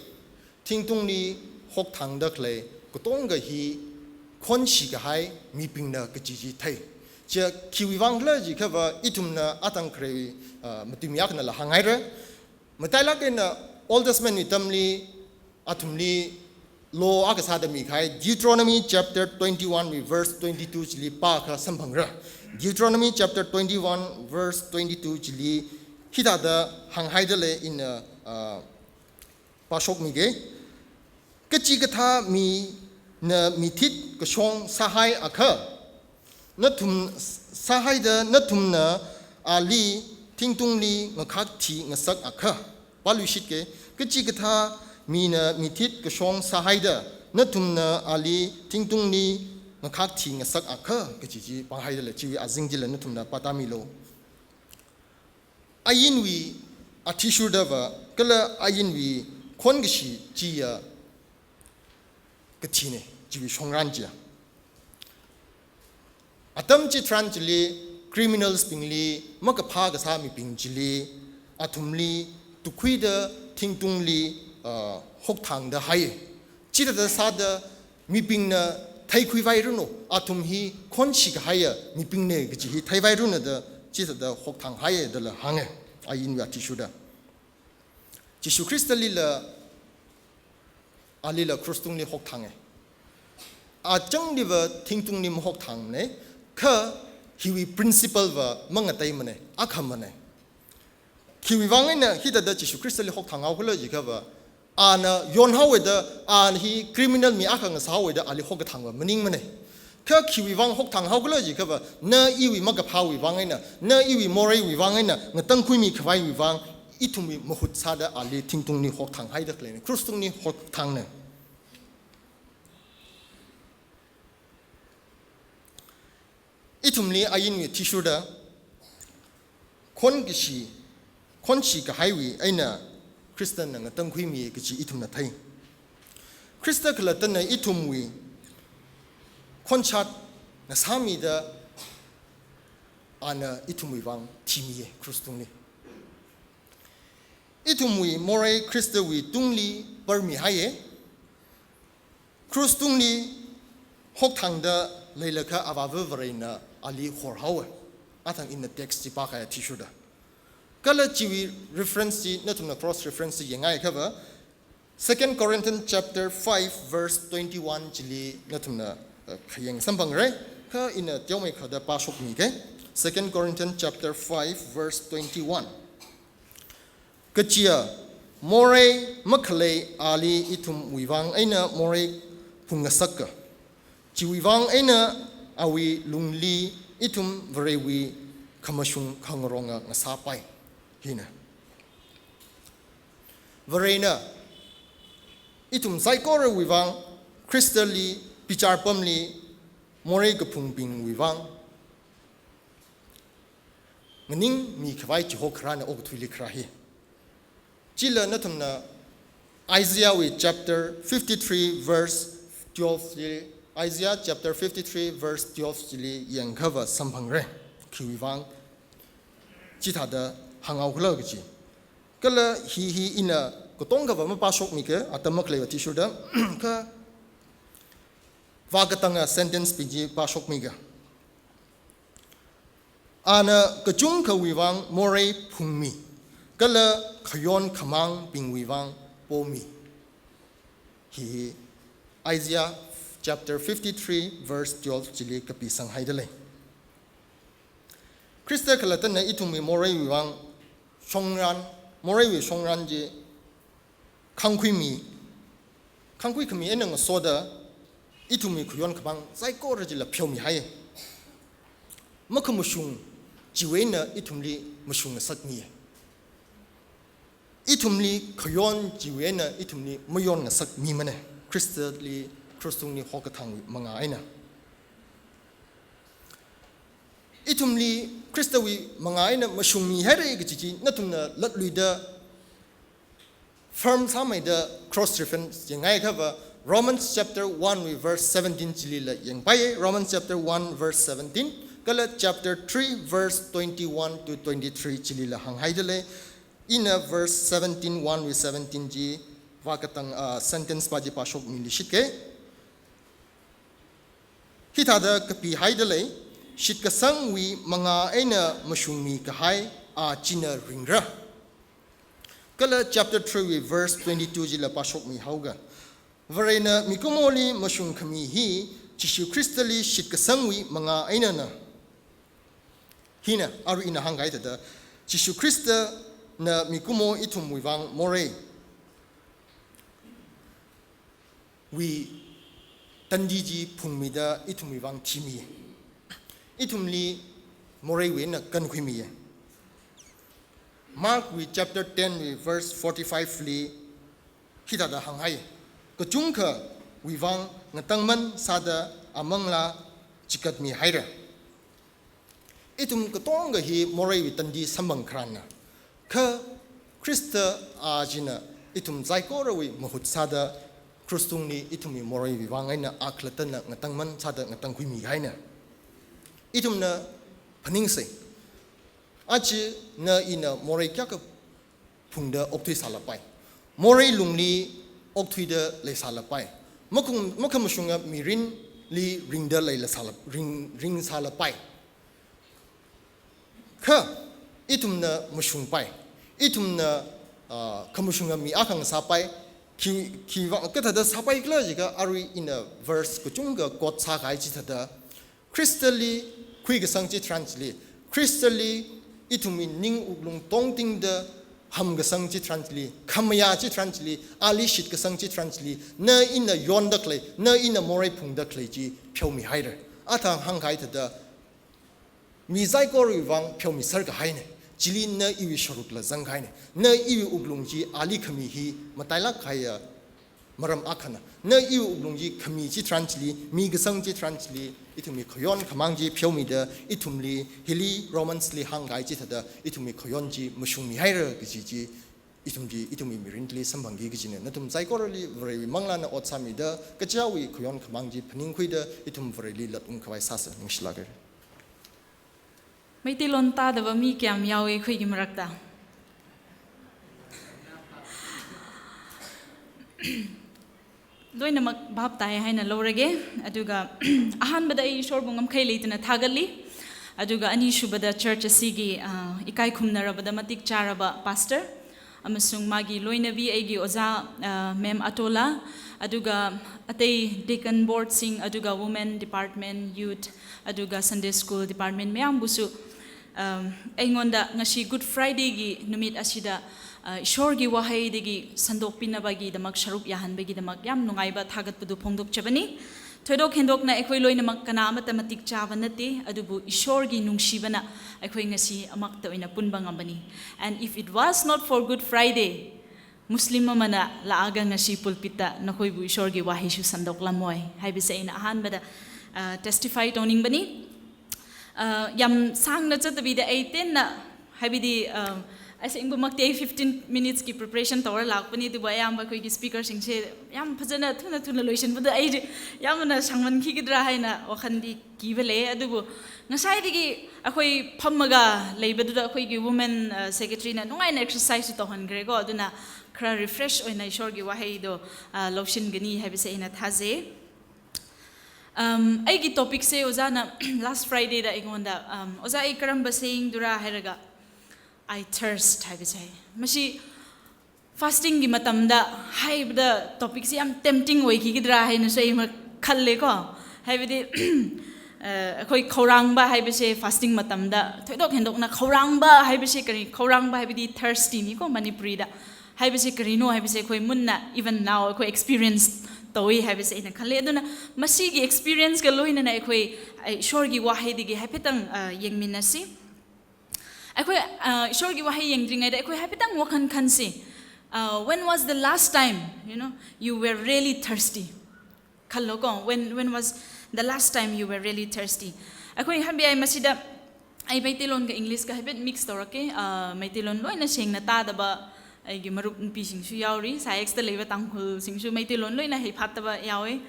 thingtungli hokthāngda khalei katonga hi khonshikahai mibingna kachi chi thei. Chiya khiwui vang khala jiakhava ithumna atang kharei, ah, matuimi akhana la hānghaira. Matailāk eina Old Testament wui atamli athumli law akha sāda mikahai Deuteronomy chapter twenty-one wui verse twenty-two chili pākha samphangra. Deuteronomy chapter twenty-one verse twenty-two chili hithāda hānghaida lei, ina, ah, pāshokmige. Kachikathā mina mithit kashong sāhaiakha, nathum sāhaida nathumna ali thingtungli ngakhakthi ngasakakha. Pāluishitke, kachikathā mina mithit kashong sāhaida nathumna ali thingtungli ngakhakthi ngasakakha kachi chi pānghaida lei, chiwui azing chila nathumna pātāmilu. Ainwui athishurdava kala ainwui khonkashi chiya kathine, chiwui shongran chiya. Atam chitharan chili criminals bingli, makaphā kasā mibing chili, athumli tukkhuida thingtungli, ah, hokthāngda hai. Chithāda sāda mibingna theikhuivairanu, athum hi khonshikahaiya mibingne kachi hi theivairanu da chithāda hokthānghaiya dala hānge, ainwui athishurda. Jishu Khrista lila, alila krus tungli hokthānge. Achangli va thingtungli mahokthāngne, kha hiwui principle va mangateimane, akhamane. Khiwui vang eina hithāda Jishu Khristali hokthānghao khala jiakhava, ana yonhaowa da, ana hi criminal mi akha ngasāhaowa da ali hokkathāngva maningmane. Kha khiwui vang hokthānghao khala jiakhava, na iwui makaphāwui vang eina, na iwui moreiwui vang eina, ngatangkhuimi khavaiwui vang, ithumwui mahut sāda ali thingtungli hokthānghaida khaleine, krus tungli hokthāngne. Ithumli ainwui athishurda, khonkashi, khonshikahaiwui eina Khristana ngatangkhuimi kachi ithumna thei. Khrista khalattana ithumwui khonshat ngasāmida ana ithumwui vang thimiye krus tungli. Ithumwui morei Khristawui tungli parmihaiye. Krus tungli hokthāngda leilakha Avāva Varena ali horhaowa. Athang ina text chi pākahai athishurda. Kala chiwui reference chi, nathumna cross reference chi yanghaiakhava, Second Corinthians chapter five verse twenty-one chili nathumna, uh, khayang samphangra. Kha ina teomeikha da pāshokmige. Second Corinthians chapter five verse twenty-one. Kachiya, morei makhalei ali ithumwui vang eina morei phungngasaka. Chiwui vang eina awui lungli ithum Varewui khamashung khangaronga ngasāpai. Hina. Varena ithum saikorawui vang, Khristali, bichar pamli morei kaphungbingwui vang nganingmi khavai chiho kharāna okathuili kharā hi. Chila nathumna Isaiahwui chapter fifty-three verse twelve li, Isaiah chapter fifty-three verse twelve chili yangkhava samphangra. Khiwui vang chithāda hānghaokhala kachi. Kala hi hi ina katongkhava mapāshokmiga, atam makhaleiva athishurda, kha vākatanga sentence bing chi pāshokmiga. Ana kachungkhawui vang morei phungmi, kala khayon khamangbingwui vang pomi. Hi hi Isaiah chapter fifty-three verse twelve chili kapisanghaida lei. Khrista khalattana ithumwui moreiwui vang shongran, moreiwui shongran chi khangkhuimi, khangkhui khami eina ngasoda ithumwui khayon khamang saikora chila pheomihai. Makhamashung chiwui eina ithumli mashung ngasakmi. Ithumli khayon chiwui eina ithumli mayon ngasakmimana. Khristali krush tungli hokathangwui manga eina. Ithumli Khristawui manga eina mashungmihaira kachi chi nathumna latluida firm sāmeida cross reference yangngai khava Romans chapter one wui verse seventeen chilila yangpai. Romans chapter one verse seventeen, kala chapter three verse twenty-one to twenty-three chilila hānghaida lei. Ina verse seventeen, one wui seventeen chi vākatang, ah, sentence pa chi pāshokmili shitka. Hithāda kapihaida lei, shitkasangwui manga eina mashungmi kahai a china ringra. Kala chapter three wui verse twenty-two chila pāshokmihaoga. Varena mikumoli mashung khami hi Jishu Khristali shitkasangwui manga einana. Hina, arui ina hāngkahai thāda, Jishu Khristana mikumo ithumwui vang morei wui tandi chi phungmida ithumwui vang thimi. Ithumli moreiwui eina kankhuimi. Mark wui chapter ten wui verse forty-five li hithāda hānghai. Kachungkhawui vang ngatangman sāda amanglā chikatmihaira. Ithum katonga hi moreiwui tandi samphang kharāna. Kha Khrista a china ithum saikorawui mahut sāda krush tungli ithumwui moreiwui vang eina a khalattana ngatangman sāda ngatangkhuimihaina. Ithumna phaningsei. Aja na ina morei kayākha phungda okthuisālapai. Morei lungli okthuida leisālapai. Makhum-, makhamashunga mirinli ringda leila sāla-, ring, ringsālapai. Kha ithumna mashungpai. Ithumna, ah, khamashunga mi akha ngasāpai. Khi, khiwui vang kathāda sāpai khala jiakha arui ina verse kachungkha quote sākahai chithāda Khristali khuikasang chitharan chili, Khristali ithumwui ning wuklung tongtingda hamkasang chitharan chili, khamayā chitharan chili, ali shitkasang chitharan chili, na ina yonda khalei, na ina morei phungda khalei chi pheomihaira. Athang hāngkahai thāda, mi saikorawui vang pheomiser kahaina, chili na iwui sharukla zangkahaina, na iwui wuklung chi ali khami hi matailāk kahaiya maram akhana. Na iwui wuklung chi khami chitharan chili, mikasang chitharan chili, ithumwui khayon khamang chi pheomida, ithumli, hili Romans li hāngkahai chithāda, ithumwui khayon chi mashungmihaira kaji chi, ithum chi, ithumwui mirinli samphangki kajina. Nathum saikorali Varewui manglāna ot sāmida, kachichāwui khayon khamang chi phaningkhuida, ithum Vareli latungkhavai sāsa, ningshilāk haira. Meitei lon tādava mi kayākha yaowa ikhuigi marakta? Loinamak bhap tāi haina lorage, aduga ahānbada ishorbu ngamkhei leitana thāgatli, aduga anishubada church asigi, ah, ikai khumnarabada matik chāraba pastor, amasung magi loinabi aigi ojā, ah, Ma'am Atola, aduga atei deacon board sing, aduga women department, youth, aduga Sunday school department mayāmbusu, um, eingonda ngashi Good Friday gi numit asida, ah, ishorgi wahaidagi sandokpinabagi damak sharuk yāhanbagi damak yāmnungaiba thāgatpadu phongdokchabani. Thoidok hendokna eikhoi loinamak kanā amata matik chāva nate, adubu Ishorgi nungshibana eikhoi ngasi amakta oina punba ngambani. And if it was not for Good Friday, Muslim amana lāga ngasi pulpit ta nakhoibu Ishorgi wahei shu sandoklamoi haibase ina ahanbada, ah, testify tongningbani. Ah, yam sāngna zattabida ei tenna, haibidi, ah, asingbamakti ei fifteen minutes ki preparation tawra lākpani, adubu ayamba eikhoi ki speaker singse yam phazana thuna thuna loishinbada ei yamna shangman khikidra haina wakhandi kiva lei, adubu ngasaidagi eikhoi phammaga leibaduda eikhoi ki women, ah, secretary na nungaina exercise tawhan greko, aduna khara refresh oina Ishorgi waheido, ah, loshingani haibase ina thazei. Um, eigi topic se ojana last Friday da eingonda, um, oja ei karamba saying dura hairaga, "I thirst," haibase. Masi fasting gi matamda haibada topic se yam tempting oikhikidra haina sei makhalleko. Haibadi, eh, eikhoi khaorangba haibase fasting matamda, thoidok hendokna khaorangba haibase kari, khaorangba haibadi thirsty ni ko Manipuri da. Haibase karino haibase eikhoi munna, even now eikhoi experience tawai haibase ina khallei. Aduna masigi experience ga loinana eikhoi, eh, Ishorgi waheidagi haiphetang, ah, yangminasi. Eikhoi, ah, Ishorgi wahei yangdringaida eikhoi haiphetang wakhan khansi. Ah, when was the last time, you know, you were really thirsty? Khallo ko, when, when was the last time you were really thirsty? Eikhoi hanbi ai masida, ai Meiteilon ka English ka haibet mix tawrake, ah, Meiteilon loina sengna tādaba, eigi marup nupi singshu yaori, S I X da leiba Tangkhul singshu Meiteilon loina heiphattaba yaoi,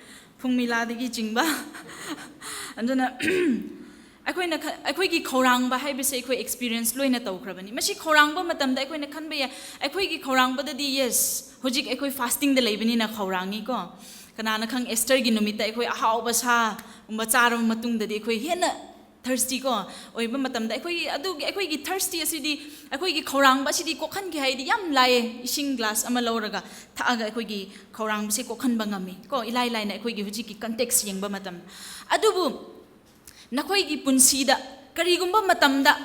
phungmilādagi chingba. Aduna, eikhoi na kha-, eikhoi ki khaorangba haibase eikhoi experience loina tawkhrabani. Masi khaorangba matamda eikhoi na khanbaya, eikhoi ki khaorangbadadi, yes, hojik eikhoi fasting da leibanina khaorangi ko. Kanana khang Esther gi numitta eikhoi ahaoba sāgumba chārama matungdadi eikhoi hena thirsty ko. Oiba matamda eikhoi adu, eikhoi ki thirsty asidi, eikhoi ki khaorangba asidi kokhan ki haidi yam laiye, ising glass ama lauraga thāga eikhoi ki khaorangbase kokhanba ngami ko, ilai laina eikhoi ki hojik ki context yangba matam. Adubu, nakhoi ki punsida, karigumba matamda,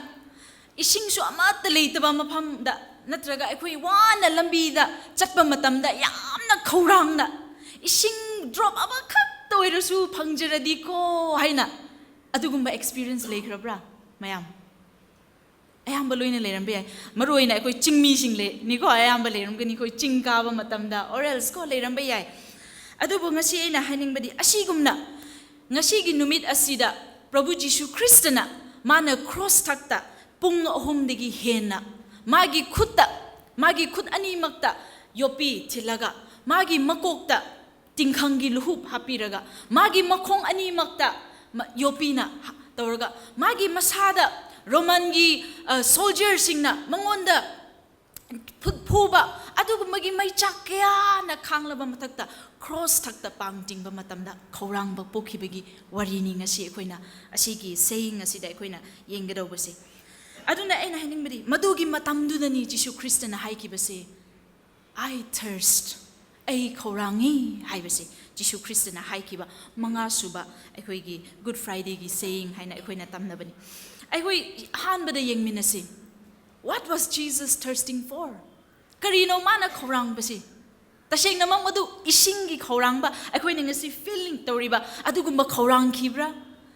isingsu amata leitaba mafamda, natraga eikhoi wana lambida zatba matamda, yamna khaorangna, ising drop amakhatta oirasu phangjaradi ko haina, adugumba experience leikhrabra, mayam? Ayamba loina leirambaya. Maruina eikhoi chingmi sing le, ni ko ayamba leiramgani eikhoi ching kaba matamda, or else ko leirambaya. Adubu ngasi eina hainingbadi, asigumna, ngasigi numit asida, Prabhu Jishu Khristana, mana cross thakta, pung ahumdagi henna, magi khutta, magi khut animakta, yopi thilaga, magi makokta, tingkhanggi luhup hapiraga, magi makhong animakta ma-, yopina ha-, tawraga, magi masāda Roman gi, uh, soldier singna mangonda phut-, phuba, adugumbagi meichak kayana khanglaba mathakta, cross thakta pāngtingba matamda, khaorangba pokhibagi warini ngasi eikhoi na, asigi saying asida eikhoi na yangkadaobase. Aduna eina hainingbadi, madugi matamdunani Jishu Khristana haikhibase. "I thirst." Ei khaorangi haibase, Jishu Khristana haikhiba mangasuba, eikhoi ki Good Friday ki saying haina eikhoi na tamnabani. Eikhoi hanbada yangminasi. What was Jesus thirsting for? Karino mana khaorangbase? Tasengna mang madu ising ki khaorangba, eikhoi na ngasi feeling tawriba, adugumba khaorangkhibra?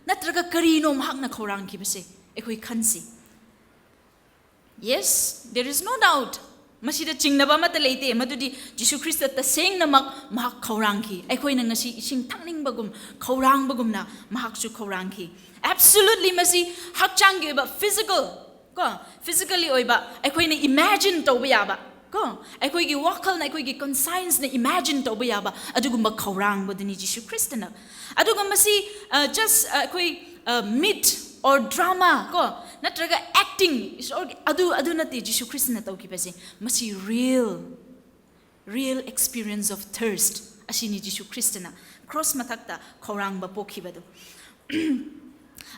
Natraga karino mahakna khaorangkhibase? Eikhoi khansi. Yes, there is no doubt. Masida chingnaba amata leite, madudi Jishu Khrista tasengna mak mahak khaorangkhi. Eikhoi na ngasi ising thangningbagum, khaorangbagumna mahaksu khaorangkhi. Absolutely masi hakchanggi oiba physical, ko, physically oiba, eikhoi na imagine tawba yaba, ko, eikhoi ki wakhalna, eikhoi ki conscience na imagine tawba yaba, adugumba khaorangbaduni Jishu Khristana. Aduga masi, uh, just, uh, eikhoi, uh, myth or drama, ko, natraga acting, is all, adu, adu nate Jishu Khristana tawkhibase. Masi real, real experience of thirst. Ashini Jishu Khristana cross mathakta khaorangba pokhibadu.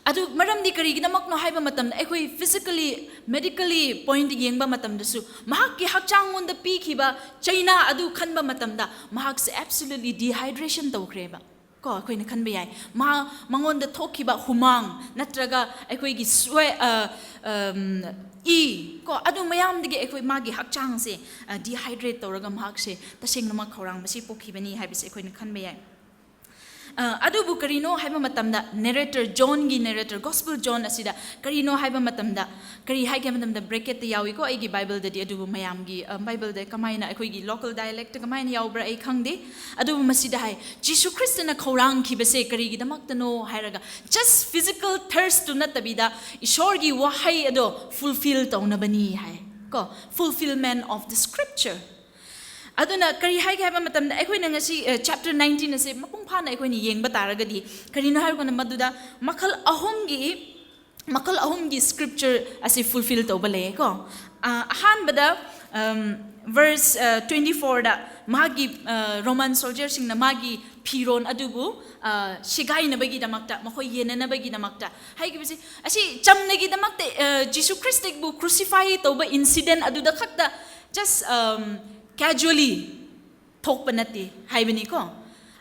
Adu maramdi karigidamakno haiba matamda, eikhoi physically, medically point yangba matamdasu, mahakki hakchang ngunda pikhiba chaina adu khanba matamda, mahakse absolutely dehydration tawkhreba. Ko, eikhoi na khanba yai. Ma, mangonda thokkhiba humang, natraga eikhoi ki swe-, uh, um, i, ko, adu mayamdagi eikhoi magi hakchangse, uh, dehydrate tawraga mahakse tasengna mak khaorangbase pokhibani haibase eikhoi na khanba yai. Uh, adubu karino haiba matamda narrator, John gi narrator, Gospel John asida karino haiba matamda, kari haike matamda bracket ta yawi ko, aigi Bible dadi adubu mayamgi, uh, Bible da kamaina, aikoigi local dialect ta kamaina yaobra ai khangde. Adubu masida hai, Jishu Khristana khaurang khibase karigidamakta no hairaga, just physical thirst tu nattabida, Ishorgi wahai ado fulfill taunabani hai. Ko, fulfillment of the scripture. Aduna kari haike haiba matamda, aikoina ngasi, eh, chapter nineteen ase mapung phana aikoina yengba taragadi, karino haikona maduda, makhal ahumgi, makhal ahumgi scripture ase fulfill tauba lei ko. Ah, ahanbada, um, verse, uh, twenty-four da, magi, uh, Roman soldier singna magi phiron adubu, uh, shigainabagidamakta, makhoi yenanabagidamakta. Haikibase, asi chamnagidamakta, uh, Jishu Khristbu crucify tauba incident aduda khakta, just, um, casually thokpa nate, haibani ko.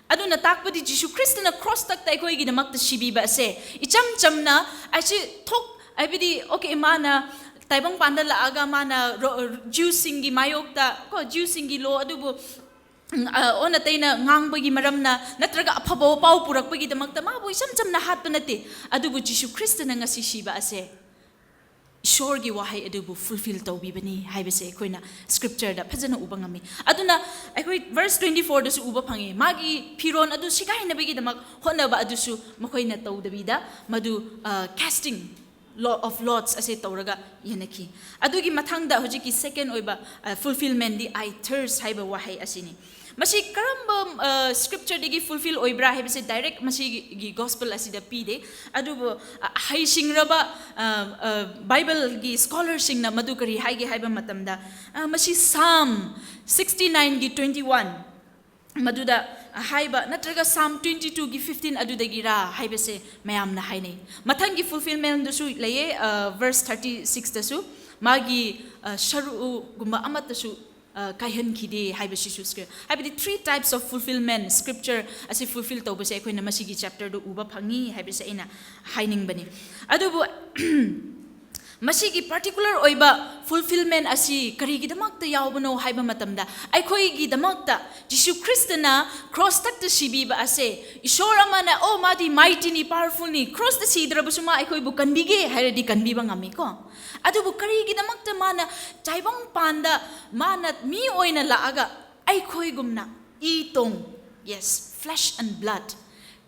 Aduna takpadi Jishu Khristana cross takta aikoigidamakta shibibase. Icham chamna, achi thok, aibidi, okay, mana, taibang panda laaga mana, ro-, Jews singgi mayokta, ko, Jews singgi law, adubu, mm, ah, ona taina ngangbagi maramna, natraga aphabo pao purakbagidamakta, mabu icham chamna hatpa nate. Adubu Jishu Khristana ngasi shibase. Ishorgi wahai adubu fulfill taubibani, haibase aikoina scripture da phajana uba ngami. Aduna, aikoi verse twenty-four dasu uba phangi. Magi phiron adu shigainabagidamak hotnaba adusu, makhoina taudabida, madu, uh, casting lo-, of lots ase tauraga yenaki. Adugi mathangda hujiki second oiba, uh, fulfillment di I thirst haiba wahai asini. Masi karamba, uh, scripture digi fulfill oibra haibase direct masi gi, gi gospel asida pide. Adubu, uh, haishingraba, uh, uh, Bible gi scholar singna madu kari haige haiba matamda. Uh, masi Psalm sixty-nine gi twenty-one. Maduda, uh, haiba, natraga Psalm twenty-two gi fifteen adudagira haibase mayamna haine. Mathanggi fulfillment dasu leye, uh, verse thirty-six dasu. Magi, uh, sharu gumba amat dasu uh, kaihan khide haiba shishu scripture. Haibadi three types of fulfillment, scripture ase fulfill taubase aikoina masigi chapter do uba phangi haibase aina hainingbani. Adubu, masigi particular oiba fulfillment ase karigidamakta yaobano haiba matamda, aikoigidamakta Jishu Khristana cross takta shibiba ase, Ishor amana, oh, madi mighty ni, powerful ni, cross ta sidrabasuma aikoibu kanbige hairadi kanbiba ngami ko. Adubu karigidamakta mana taibang panda, mana mi oina laaga, aikoigumna, itong, yes, flesh and blood.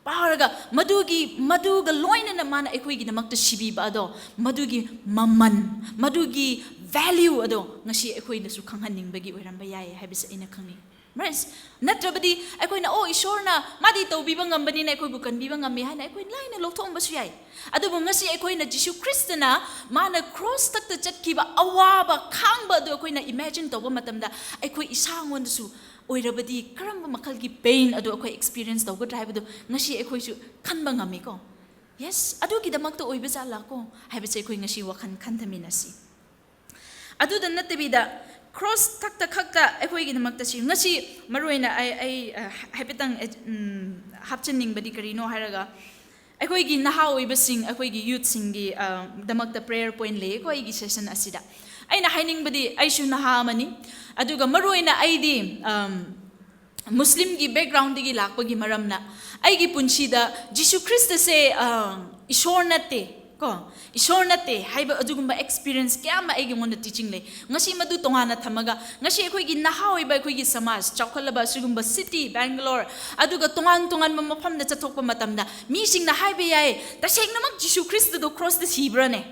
Paraga, madugi, maduga loinana mana aikoigidamakta shibiba ado, madugi maman, madugi value ado, ngasi aikoinasu khanghanningbagi oiramba yai, haibase aina khangni. Right? Natrabadi, aikoina, oh, Ishorna, madi taubiba ngambanina, aikoibu kanbiba ngamme haina, aikoi laina lokthombasu yai. Adubu ngasi aikoina Jishu Khristana, mana cross takta chatkhiba awaba khangba adu aikoina imagine tauba matamda, aikoi ishangondasu, oirabadi, karamba makhalgi pain adu aikoi experience taugadra haibadu, ngasi aikoisu khanba ngamme ko. Yes, adugidamakta oiba jala ko, haibase aikoi ngasi wakhan khanthaminasi. Aduda nattabida, cross takta khakta aikoigidamakta shi. Ngasi maruina ai, ai, uh, haipatang, eh, mm, hapchanningbadi karino hairaga. Aikoigi naha oibasing, aikoigi youth singgi, uh, damakta prayer point lei, aikoigi session asida. Aina hainingbadi, aishu naha amani. Aduga maruina aidi, um, Muslim gi background digi lakpagi maramna, aigi punshida Jishu Khristase, ah, Ishor nate, ko, Ishor nate, haiba adugumba experience kayama aigi ngonda teaching lei. Ngasi madu tongana thamaga, ngasi aikoigi nahaoiba aikoigi samaj, chaokhalaba sigumba city, Bangalore, aduga tongan tonganba mafamda chathokpa matamda, misingna haiba yai, tasengnamak Jishu Khrista do cross da sibrane.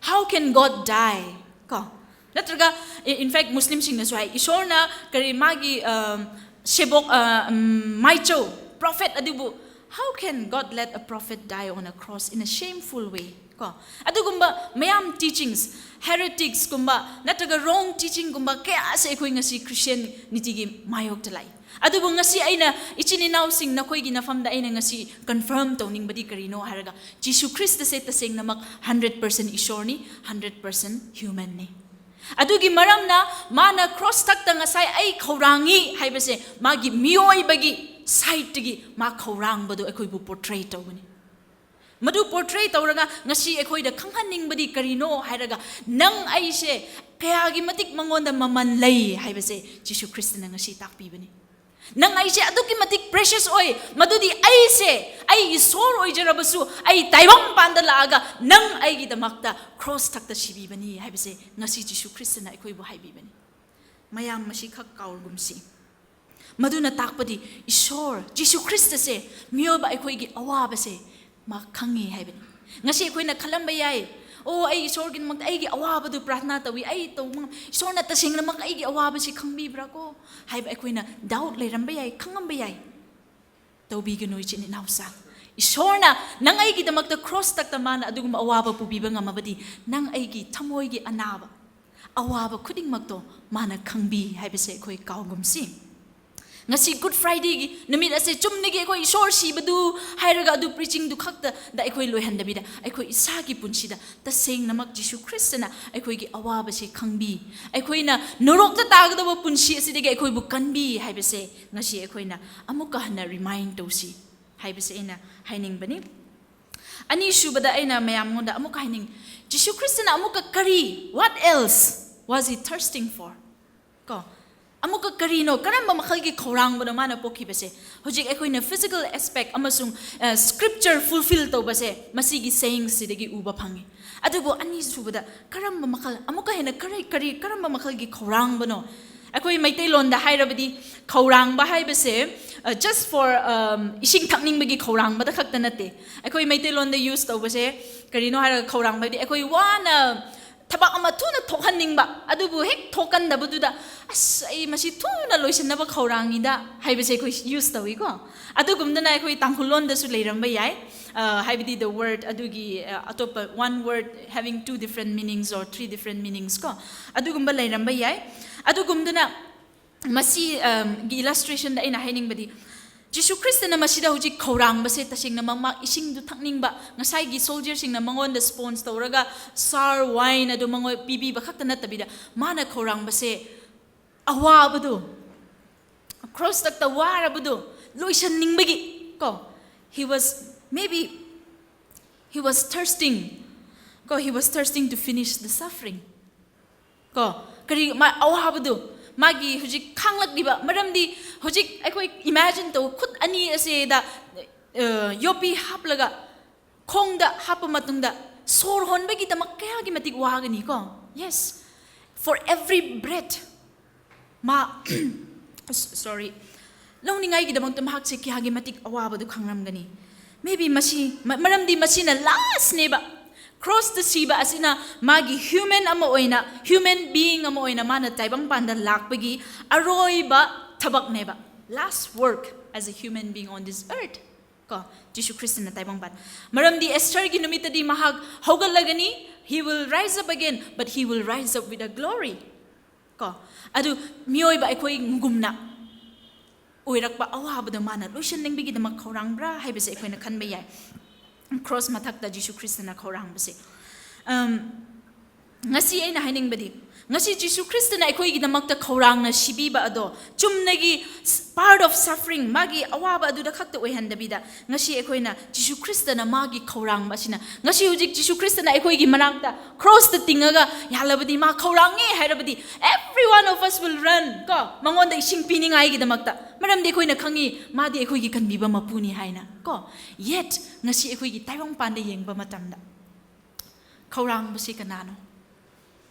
How can God die? Ko. Natraga, i-, in fact, Muslim singnasu hai, Ishorna kari magi, um, shebok, uh, um, maicho, prophet adubu. How can God let a prophet die on a cross in a shameful way? Ko. Adugumba mayam teachings, heretics gumba, natraga wrong teaching gumba, kayase akhoi ngasi Christianity gi mayoktalai. Adubu ngasi aina, ichin inaosing nakhoigi nafamda aina ngasi confirm tauningbadi karino haraga, Jishu Khristase tasengnamak hundred percent Ishorni, hundred percent humanni. Adugi maramna, mana cross takta ngasai ai khaurangi haibase, magi miyoibagi side tagi ma khaurangbado akhoibu portray taubani. Madu portray tauraga ngasi akhoida khanghanningbadi karino hairaga, nang aise kayagi matik mangonda maman lei haibase Jishu Khristana ngasi takpibani. Nang aise adukki matik precious oi, madudi aise, ai ishor oijarabasu, ai taiwang panda laaga, nang aigidamakta cross thakta shibibani haibase, ngasi Jishu Khristana aikoibu haibibani. Mayam mashi khak kaurgumsi. Maduna takpadi, ishor, Jishu Khristase, miyoiba aikoigi awabase, ma khangi haibani. Ngasi aikoina khalamba yai. O, ai ishorgidamakta aigi awabadu pratna tawi, ai tawmang, ishorna tasengnamak aigi awabase khangbibra ko. Haiba aikoina doubt leiramba yai, khangamba yai. Taubiganu ichini naosa. Ishorna, nang aigidamakta cross thakta mana adugum awaba pubiba ngamabadi, nang aigi thamoigi anaba, awaba khudingmakto, mana khangbi haibase aikoi kaugumsi. Ngasi Good Friday gi, numit ase chumnagi aikoi ishor shibadu, hairaga adu preaching du khakta, da aikoi loihandabida, aikoi isagi punshida, tasengnamak Jishu Khristana, aikoigi awabase khangbi. Aikoina, norokta tagadaba punshi asidagi aikoibu kanbi haibase, ngasi aikoina, amuka hana remind tosi. Haibase eina, hainingbani. Anisubada eina mayam ngonda amuka haining. Jishu Khristana amuka kari, what else was he thirsting for? Ko, amuka karino, karamba makhalgi khaurangbano mana pokhibase. Hojik aikoina physical aspect amasung, eh, scripture fulfill tobase, masigi saying sidagi uba phangi. Adubu anisubada, karamba makhal, amuka hena kari, kari, karamba makhalgi khaurangbano. Aikoi Meiteilonda hairabadi, khaurangba haibase, uh, just for, um, ishing thakningbagi khaurangba da khakta nate. Aikoi Meiteilonda use tobase, karino haira khaurangba di, aikoi wana thabak ama thuna thokhaningba, adubu hek thokandabaduda, as, ai masi thuna loisannaba khaurangi da, haibase aikoi use towi ko. Adugumdana aikoi Tangkhul londasu leiramba yai, uh, haibadi the word, adugi, uh, atopa one word having two different meanings or three different meanings ko. Adugumba leiramba yai. Adugumdana masi, um, gi illustration da eina hainingbadi. Jishu Khristana masida hojik khaurangbase tasengnamak ishingdu thakningba, ngasaigi soldier singna mangonda sponsor toraga sour wine adu mangoi pibiba khakta natabida, mana khaurangbase, awabadu, cross thakta warabadu, loisanningbagi, ko, he was, maybe, he was thirsting, ko, he was thirsting to finish the suffering. Ko, kari ma awabadu, magi hojik khanglakliba, maramdi hojik aikoi imagine to khut ani ase da, eh, yopi haplaga, khongda happa matungda, sor honbagidamak kayagi matik wagani ko. Yes. For every breath, ma, s-, sorry. Longningaigidamakta mahakse kayagi matik awabadu khangramgani. Maybe masi, ma-, maramdi masina last neba. Cross da siba asina magi human ama oina, human being ama oina mana taibang panda lakbagi, aroiba thabak neba. Last work as a human being on this earth. Ko, Jishu Khristana taibang pan. Maramdi Esther gi numitadi mahak haugalagani, he will rise up again, but he will rise up with a glory. Ko, adu mioiba aikoi ngumna oirakpa awabada mana loisanningbagi damak khaurangbra, haibase aikoina khanba yai. Cross mathakta Jishu Khristana khaurangbase. Um, ngasi eina hainingbadi, ngasi Jishu Khristana aikoigidamakta khaurangna shibiba ado, chumnagi s-, part of suffering, magi awaba aduda khakta oihandabida, ngasi aikoina Jishu Khristana magi khaurangba asina, ngasi hojik Jishu Khristana aikoigi manakta cross da tingaga, yalabadi ma khaurange hairabadi, every one of us will run, ko, mangonda ishing piningai gidamakta. Maramdi aikoina khangi, madi aikoigi kanbiba mapuni haina, ko. Yet, ngasi aikoigi taibang panda yengba matamda, khaurangbase kanano?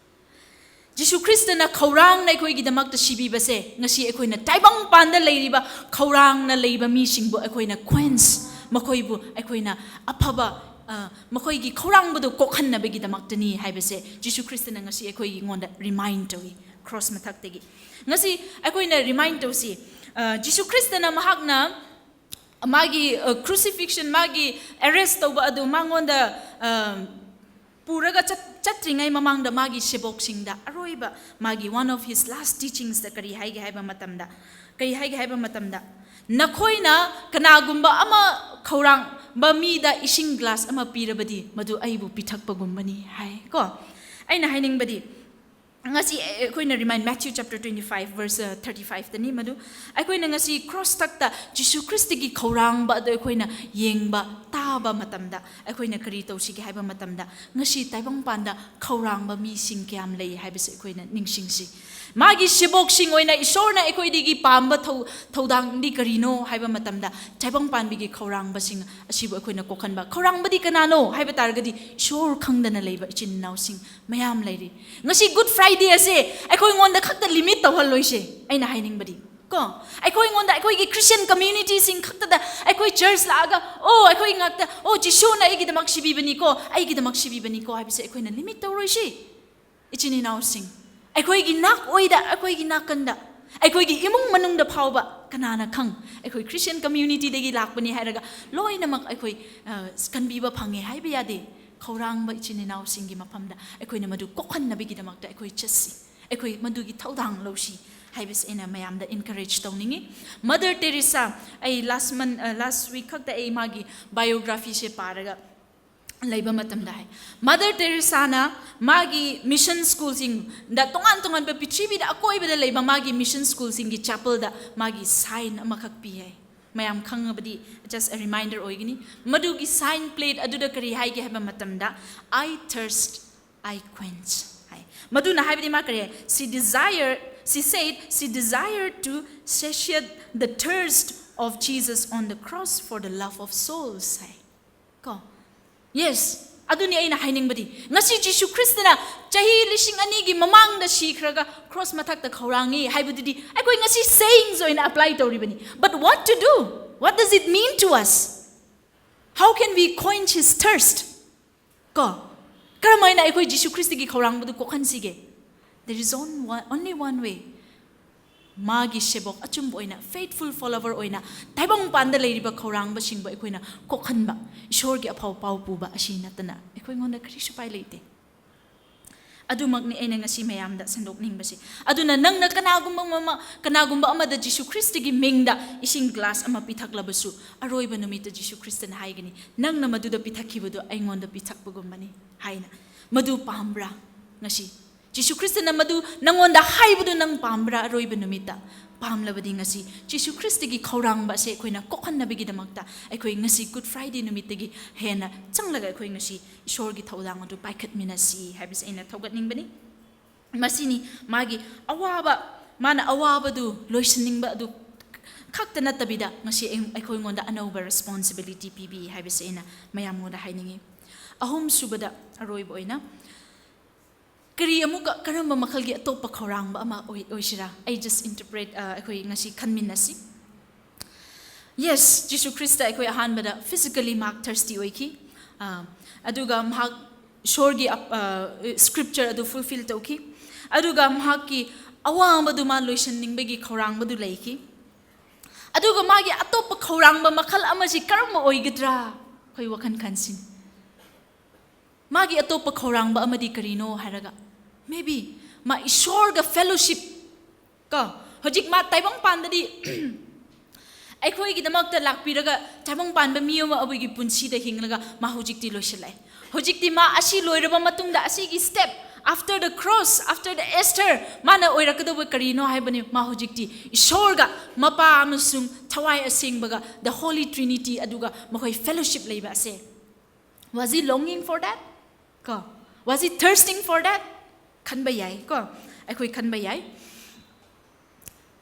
Jishu Khristana khaurangna aikoigidamakta shibibase, ngasi aikoina taibang panda leiriba, khaurangna leiba mishingbu aikoina quench, makhoibu aikoina aphaba, ah, makhoigi khaurangbadu kokhannabagidamaktani haibase, Jishu Khristana ngasi aikoigi ngonda remind towi, cross mathaktagi. Ngasi aikoina remind tosi, ah, Jishu Khristana mahakna, magi, uh, crucifixion, magi arrest toba adu mangonda, um, puraga chat-, chatringai mamangda magi sheboksingda, aroiba, magi one of his last teachings da kari haige haiba matamda, kari haige haiba matamda, nakhoina kanagumba ama khaurangba mida ishing glass ama pirabadi, madu aibu pithakpagumbani hai, ko. Eina hainingbadi, ngasi, eh, ꯑꯩꯈꯣꯏꯅ remind Matthew chapter twenty-five verse, uh, thirty-five ꯇꯅꯤ ꯃꯗꯨ꯫ ꯑꯩꯈꯣꯏꯅ ꯉꯁꯤ cross ꯊꯛꯇ ꯖꯤꯁꯨ ꯈ꯭ꯔꯤꯁꯇꯒꯤ ꯈꯧꯔꯥꯡꯕ ꯑꯗꯨ ꯑꯩꯈꯣꯏꯅ ꯌꯦꯡꯕ, ꯇꯥꯕ ꯃꯇꯝꯗ ꯑꯩꯈꯣꯏꯅ ꯀꯔꯤ ꯇꯧꯁꯤꯒꯦ ꯍꯥꯏꯕ ꯃꯇꯝꯗ, ꯉꯁꯤ ꯇꯥꯏꯕꯪꯄꯥꯟꯗ ꯈꯧꯔꯥꯡꯕ ꯃꯤꯁꯤꯡ ꯀꯌꯥꯝ ꯂꯩ ꯍꯥꯏꯕꯁꯤ ꯑꯩꯈꯣꯏꯅ ꯅꯤꯡꯁꯤꯡꯁꯤ꯫ ꯃꯥꯒꯤ ꯁꯦꯕꯣꯛꯁꯤꯡ ꯑꯣꯏꯅ ꯏꯁꯣꯔꯅ ꯑꯩꯈꯣꯏꯗꯒꯤ ꯄꯥꯝꯕ ꯊꯧ-, ꯊꯧꯗꯥꯡꯗꯤ ꯀꯔꯤꯅꯣ ꯍꯥꯏꯕ ꯃꯇꯝꯗ, ꯇꯥꯏꯕꯪꯄꯥꯟꯕꯤꯒꯤ ꯈꯧꯔꯥꯡꯕꯁꯤꯡ ꯑꯁꯤꯕꯨ ꯑꯩꯈꯣꯏꯅ ꯀꯣꯛꯍꯟꯕ꯫ ꯈꯧꯔꯥꯡꯕꯗꯤ ꯀꯅꯥꯅꯣ ꯍꯥꯏꯕ ꯇꯥꯔꯒꯗꯤ, ꯏꯁꯣꯔ ꯈꯪꯗꯅ ꯂꯩꯕ ꯏꯆꯤꯟ ꯏꯅꯥꯎꯁꯤꯡ ꯃꯌꯥꯝ ꯂꯩꯔꯤ꯫ ꯉꯁꯤ Good Friday ꯑꯁꯦ ꯑꯩꯈꯣꯏꯉꯣꯟꯗ ꯈꯛꯇ limit ꯇꯧꯍꯜꯂꯣꯏꯁꯦ, ꯑꯩꯅ ꯍꯥꯏꯅꯤꯡꯕꯗꯤ꯫ ꯀꯣ, ꯑꯩꯈꯣꯏꯉꯣꯟꯗ, ꯑꯩꯈꯣꯏꯒꯤ Christian communityꯁꯤꯡ ꯈꯛꯇꯗ ꯑꯩꯈꯣꯏ church ꯂꯥꯛꯑꯒ, "ꯑꯣ, ꯑꯩꯈꯣꯏ ꯉꯥꯛꯇ, ꯑꯣ, ꯖꯤꯁꯨꯅ ꯑꯩꯒꯤꯗꯃꯛ ꯁꯤꯕꯤꯕꯅꯤꯀꯣ, ꯑꯩꯒꯤꯗꯃꯛ ꯁꯤꯕꯤꯕꯅꯤꯀꯣ" ꯍꯥꯏꯕꯁꯦ ꯑꯩꯈꯣꯏꯅ limit ꯇꯧꯔꯣꯏꯁꯤ꯫ ꯏꯆꯤꯟ ꯏꯅꯥꯎꯁꯤꯡ, ꯑꯩꯈꯣꯏꯒꯤ ꯅꯥꯛ ꯑꯣꯏꯗ, ꯑꯩꯈꯣꯏꯒꯤ ꯅꯥꯀꯟꯗ, ꯑꯩꯈꯣꯏꯒꯤ ꯏꯃꯨꯡ ꯃꯅꯨꯡꯗ ꯐꯥꯎꯕ ꯀꯅꯥꯅ ꯈꯪ, ꯑꯩꯈꯣꯏ Christian communityꯗꯒꯤ ꯂꯥꯛꯄꯅꯤ ꯍꯥꯏꯔꯒ ꯂꯣꯏꯅꯃꯛ ꯑꯩꯈꯣꯏ, ꯑ, ꯀꯟꯕꯤꯕ ꯐꯪꯉꯦ ꯍꯥꯏꯕ ꯌꯥꯗꯦ꯫ ꯈꯧꯔꯥꯡꯕ ꯏꯆꯤꯟ ꯏꯅꯥꯎꯁꯤꯡꯒꯤ ꯃꯐꯝꯗ ꯑꯩꯈꯣꯏꯅ ꯃꯗꯨ ꯀꯣꯛꯍꯟꯅꯕꯒꯤꯗꯃꯛꯇ ꯑꯩꯈꯣꯏ ꯆꯠꯁꯤ꯫ ꯑꯩꯈꯣꯏ ꯃꯗꯨꯒꯤ ꯊꯧꯗꯥꯡ ꯂꯧꯁꯤ ꯍꯥꯏꯕꯁꯦ ꯑꯩꯅ ꯃꯌꯥꯝꯗ encourage ꯇꯧꯅꯤꯡꯉꯤ꯫ Mother Teresa, ꯑꯩ last month, ꯑ, last week ꯈꯛꯇ ꯑꯩ ꯃꯥꯒꯤ biographyꯁꯦ ꯄꯥꯔꯒ ꯂꯩꯕ ꯃꯇꯝꯗ ꯍꯥꯏ, Mother Teresaꯅ ꯃꯥꯒꯤ mission schoolꯁꯤꯡꯗ, ꯇꯣꯉꯥꯟ ꯇꯣꯉꯥꯟꯕ ꯄ꯭ꯔꯤꯊꯤꯕꯤꯗ ꯑꯀꯣꯏꯕꯗ ꯂꯩꯕ ꯃꯥꯒꯤ mission schoolꯁꯤꯡꯒꯤ chapelꯗ ꯃꯥꯒꯤ sign ꯑꯃꯈꯛ ꯄꯤ ꯍꯥꯏ꯫ ꯃꯌꯥꯝ ꯈꯪꯉꯕꯗꯤ just a reminder ꯑꯣꯏꯒꯅꯤ꯫ ꯃꯗꯨꯒꯤ sign plate ꯑꯗꯨꯗ ꯀꯔꯤ ꯍꯥꯏꯒꯦ ꯍꯥꯏꯕ ꯃꯇꯝꯗ, "I thirst, I quench" ꯍꯥꯏ꯫ ꯃꯗꯨꯅ ꯍꯥꯏꯕꯗꯤ ꯃꯥ ꯀꯔꯤ ꯍꯥꯏ? She desire, she said, she desired to satiate the thirst of Jesus on the cross for the love of souls ꯍꯥꯏ꯫ ꯀꯣ? Yes, ꯑꯗꯨꯅꯤ ꯑꯩꯅ ꯍꯥꯏꯅꯤꯡꯕꯗꯤ꯫ ꯉꯁꯤ ꯖꯤꯁꯨ ꯈ꯭ꯔꯤꯁꯇꯅ ꯆꯍꯤ ꯂꯤꯁꯤꯡ ꯑꯅꯤꯒꯤ ꯃꯃꯥꯡꯗ ꯁꯤꯈ꯭ꯔꯒ cross ꯃꯊꯛꯇ ꯈꯧꯔꯥꯡꯉꯤ ꯍꯥꯏꯕꯗꯨꯗꯤ ꯑꯩꯈꯣꯏ ꯉꯁꯤ sayings ꯑꯣꯏꯅ apply ꯇꯧꯔꯤꯕꯅꯤ꯫ But what to do? What does it mean to us? How can we quench his thirst? ꯀꯣ? ꯀꯔꯝꯍꯥꯏꯅ ꯑꯩꯈꯣꯏ ꯖꯤꯁꯨ ꯈ꯭ꯔꯤꯁꯇꯒꯤ ꯈꯧꯔꯥꯡꯕꯗꯨ ꯀꯣꯛꯍꯟꯁꯤꯒꯦ? There is on-, one, only one way. ꯃꯥꯒꯤ ꯁꯦꯕꯣꯛ ꯑꯆꯨꯝꯕ ꯑꯣꯏꯅ, faithful follower ꯑꯣꯏꯅ, ꯇꯥꯏꯕꯪꯄꯥꯟꯗ ꯂꯩꯔꯤꯕ ꯈꯧꯔꯥꯡꯕꯁꯤꯡꯕꯨ ꯑꯩꯈꯣꯏꯅ ꯀꯣꯛꯍꯟꯕ, ꯏꯁꯣꯔꯒꯤ ꯑꯐꯕ ꯄꯥꯎ ꯄꯨꯕ ꯑꯁꯤ ꯅꯠꯇꯅ ꯑꯩꯈꯣꯏꯉꯣꯟꯗ ꯀꯔꯤꯁꯨ ꯎꯄꯥꯏ ꯂꯩꯇꯦ꯫ ꯑꯗꯨꯃꯛꯅꯤ ꯑꯩꯅ ꯉꯁꯤ ꯃꯌꯥꯝꯗ ꯁꯟꯗꯣꯛꯅꯤꯡꯕꯁꯤ꯫ ꯑꯗꯨꯅ ꯅꯪꯅ ꯀꯅꯥꯒꯨꯝꯕ ꯑꯃ, ꯀꯅꯥꯒꯨꯝꯕ ꯑꯃꯗ ꯖꯤꯁꯨ ꯈ꯭ꯔꯤꯁꯇꯒꯤ ꯃꯤꯡꯗ ꯏꯁꯤꯡ glass ꯑꯃ ꯄꯤꯊꯛꯂꯕꯁꯨ, ꯑꯔꯣꯏꯕ ꯅꯨꯃꯤꯠꯇ ꯖꯤꯁꯨ ꯈ꯭ꯔꯤꯁꯇꯅ ꯍꯥꯏꯒꯅꯤ, "ꯅꯪꯅ ꯃꯗꯨꯗ ꯄꯤꯊꯛꯈꯤꯕꯗꯨ ꯑꯩꯉꯣꯟꯗ ꯄꯤꯊꯛꯄꯒꯨꯝꯕꯅꯤ" ꯍꯥꯏꯅ꯫ ꯃꯗꯨ ꯄꯥꯝꯕ꯭ꯔꯥ ꯉꯁꯤ? ꯖꯤꯁꯨ ꯈ꯭ꯔꯤꯁꯇꯅ ꯃꯗꯨ ꯅꯪꯉꯣꯟꯗ ꯍꯥꯏꯕꯗꯨ ꯅꯪ ꯄꯥꯝꯕ꯭ꯔꯥ ꯑꯔꯣꯏꯕ ꯅꯨꯃꯤꯠꯇ? ꯄꯥꯝꯂꯕꯗꯤ ꯉꯁꯤ ꯖꯤꯁꯨ ꯈ꯭ꯔꯤꯁꯇꯒꯤ ꯈꯧꯔꯥꯡꯕ ꯑꯁꯦ ꯑꯩꯈꯣꯏꯅ ꯀꯣꯛꯍꯟꯅꯕꯒꯤꯗꯃꯛꯇ ꯑꯩꯈꯣꯏ ꯉꯁꯤ Good Friday ꯅꯨꯃꯤꯠꯇꯒꯤ ꯍꯦꯟꯅ ꯆꯪꯂꯒ ꯑꯩꯈꯣꯏ ꯉꯁꯤ ꯏꯁꯣꯔꯒꯤ ꯊꯧꯗꯥꯡ ꯑꯗꯨ ꯄꯥꯏꯈꯠꯃꯤꯟꯅꯁꯤ ꯍꯥꯏꯕꯁꯦ ꯑꯩꯅ ꯊꯧꯒꯠꯅꯤꯡꯕꯅꯤ꯫ ꯃꯁꯤꯅꯤ ꯃꯥꯒꯤ ꯑꯋꯥꯕ, ꯃꯥꯅ ꯑꯋꯥꯕꯗꯨ ꯂꯣꯏꯁꯤꯟꯅꯤꯡꯕ ꯑꯗꯨ ꯈꯛꯇ ꯅꯠꯇꯕꯤꯗ ꯉꯁꯤ ꯑꯩ-, ꯑꯩꯈꯣꯏꯉꯣꯟꯗ ꯑꯅꯧꯕ responsibility ꯄꯤꯕꯤ ꯍꯥꯏꯕꯁꯦ ꯑꯩꯅ ꯃꯌꯥꯝꯉꯣꯟꯗ ꯍꯥꯏꯅꯤꯡꯉꯤ꯫ ꯑꯍꯨꯝꯁꯨꯕꯗ, ꯑꯔꯣꯏꯕ ꯑꯣꯏꯅ, ꯀꯔꯤ ꯑꯃꯨꯛꯀ, ꯀꯔꯝꯕ ꯃꯈꯜꯒꯤ ꯑꯇꯣꯞꯄ ꯈꯧꯔꯥꯡꯕ ꯑꯃ ꯑꯣꯏ-, ꯑꯣꯏꯁꯤꯔꯥ? ꯑꯩ just interpret, ꯑ, ꯑꯩꯈꯣꯏ ꯉꯁꯤ ꯈꯟꯃꯤꯟꯅꯁꯤ꯫ Yes, ꯖꯤꯁꯨ ꯈ꯭ꯔꯤꯁꯇ ꯑꯩꯈꯣꯏ ꯑꯍꯥꯟꯕꯗ physically ꯃꯍꯥꯛ thirsty ꯑꯣꯏꯈꯤ꯫ ꯑ, ꯑꯗꯨꯒ ꯃꯍꯥꯛ ꯏꯁꯣꯔꯒꯤ ꯑꯞ-, ꯑ, scripture ꯑꯗꯨ fulfill ꯇꯧꯈꯤ꯫ ꯑꯗꯨꯒ ꯃꯍꯥꯛꯀꯤ ꯑꯋꯥꯕꯗꯨ ꯃꯥ ꯂꯣꯏꯁꯤꯟꯅꯤꯡꯕꯒꯤ ꯈꯧꯔꯥꯡꯕꯗꯨ ꯂꯩꯈꯤ꯫ ꯑꯗꯨꯒ ꯃꯥꯒꯤ ꯑꯇꯣꯞꯄ ꯈꯧꯔꯥꯡꯕ ꯃꯈꯜ ꯑꯃꯁꯤ ꯀꯔꯝꯕ ꯑꯣꯏꯒꯗ꯭ꯔꯥ? ꯑꯩꯈꯣꯏ ꯋꯥꯈꯜ ꯈꯟꯁꯤ꯫ ꯃꯥꯒꯤ ꯑꯇꯣꯞꯄ ꯈꯧꯔꯥꯡꯕ ꯑꯃꯗꯤ ꯀꯔꯤꯅꯣ ꯍꯥꯏꯔꯒ, maybe ꯃꯥ ꯏꯁꯣꯔꯒ fellowship, ꯀꯣ, ꯍꯧꯖꯤꯛ ꯃꯥ ꯇꯥꯏꯕꯪꯄꯥꯟꯗꯗꯤ ꯑꯩꯈꯣꯏꯒꯤꯗꯃꯛꯇ ꯂꯥꯛꯄꯤꯔꯒ ꯇꯥꯏꯕꯪꯄꯥꯟꯕ ꯃꯤ ꯑꯃ ꯑꯩꯈꯣꯏꯒꯤ ꯄꯨꯟꯁꯤꯗ ꯍꯤꯡꯂꯒ ꯃꯥ ꯍꯧꯖꯤꯛꯇꯤ ꯂꯣꯏꯁꯤꯜꯂꯛꯑꯦ꯫ ꯍꯧꯖꯤꯛꯇꯤ ꯃꯥ ꯑꯁꯤ ꯂꯣꯏꯔꯕ ꯃꯇꯨꯡꯗ, ꯑꯁꯤꯒꯤ step, after the cross, after the Easter, ꯃꯥꯅ ꯑꯣꯏꯔꯛꯀꯗꯧꯕ ꯀꯔꯤꯅꯣ ꯍꯥꯏꯕꯅꯤ, ꯃꯥ ꯍꯧꯖꯤꯛꯇꯤ ꯏꯁꯣꯔꯒ, ꯃꯄꯥ ꯑꯃꯁꯨꯡ ꯊꯋꯥꯏ ꯑꯁꯦꯡꯕꯒ, the Holy Trinity, ꯑꯗꯨꯒ ꯃꯈꯣꯏ fellowship ꯂꯩꯕ ꯑꯁꯦ꯫ Was he longing for that? ꯀꯣ, was he thirsting for that? ꯈꯟꯕ ꯌꯥꯏ, ꯀꯣ, ꯑꯩꯈꯣꯏ ꯈꯟꯕ ꯌꯥꯏ꯫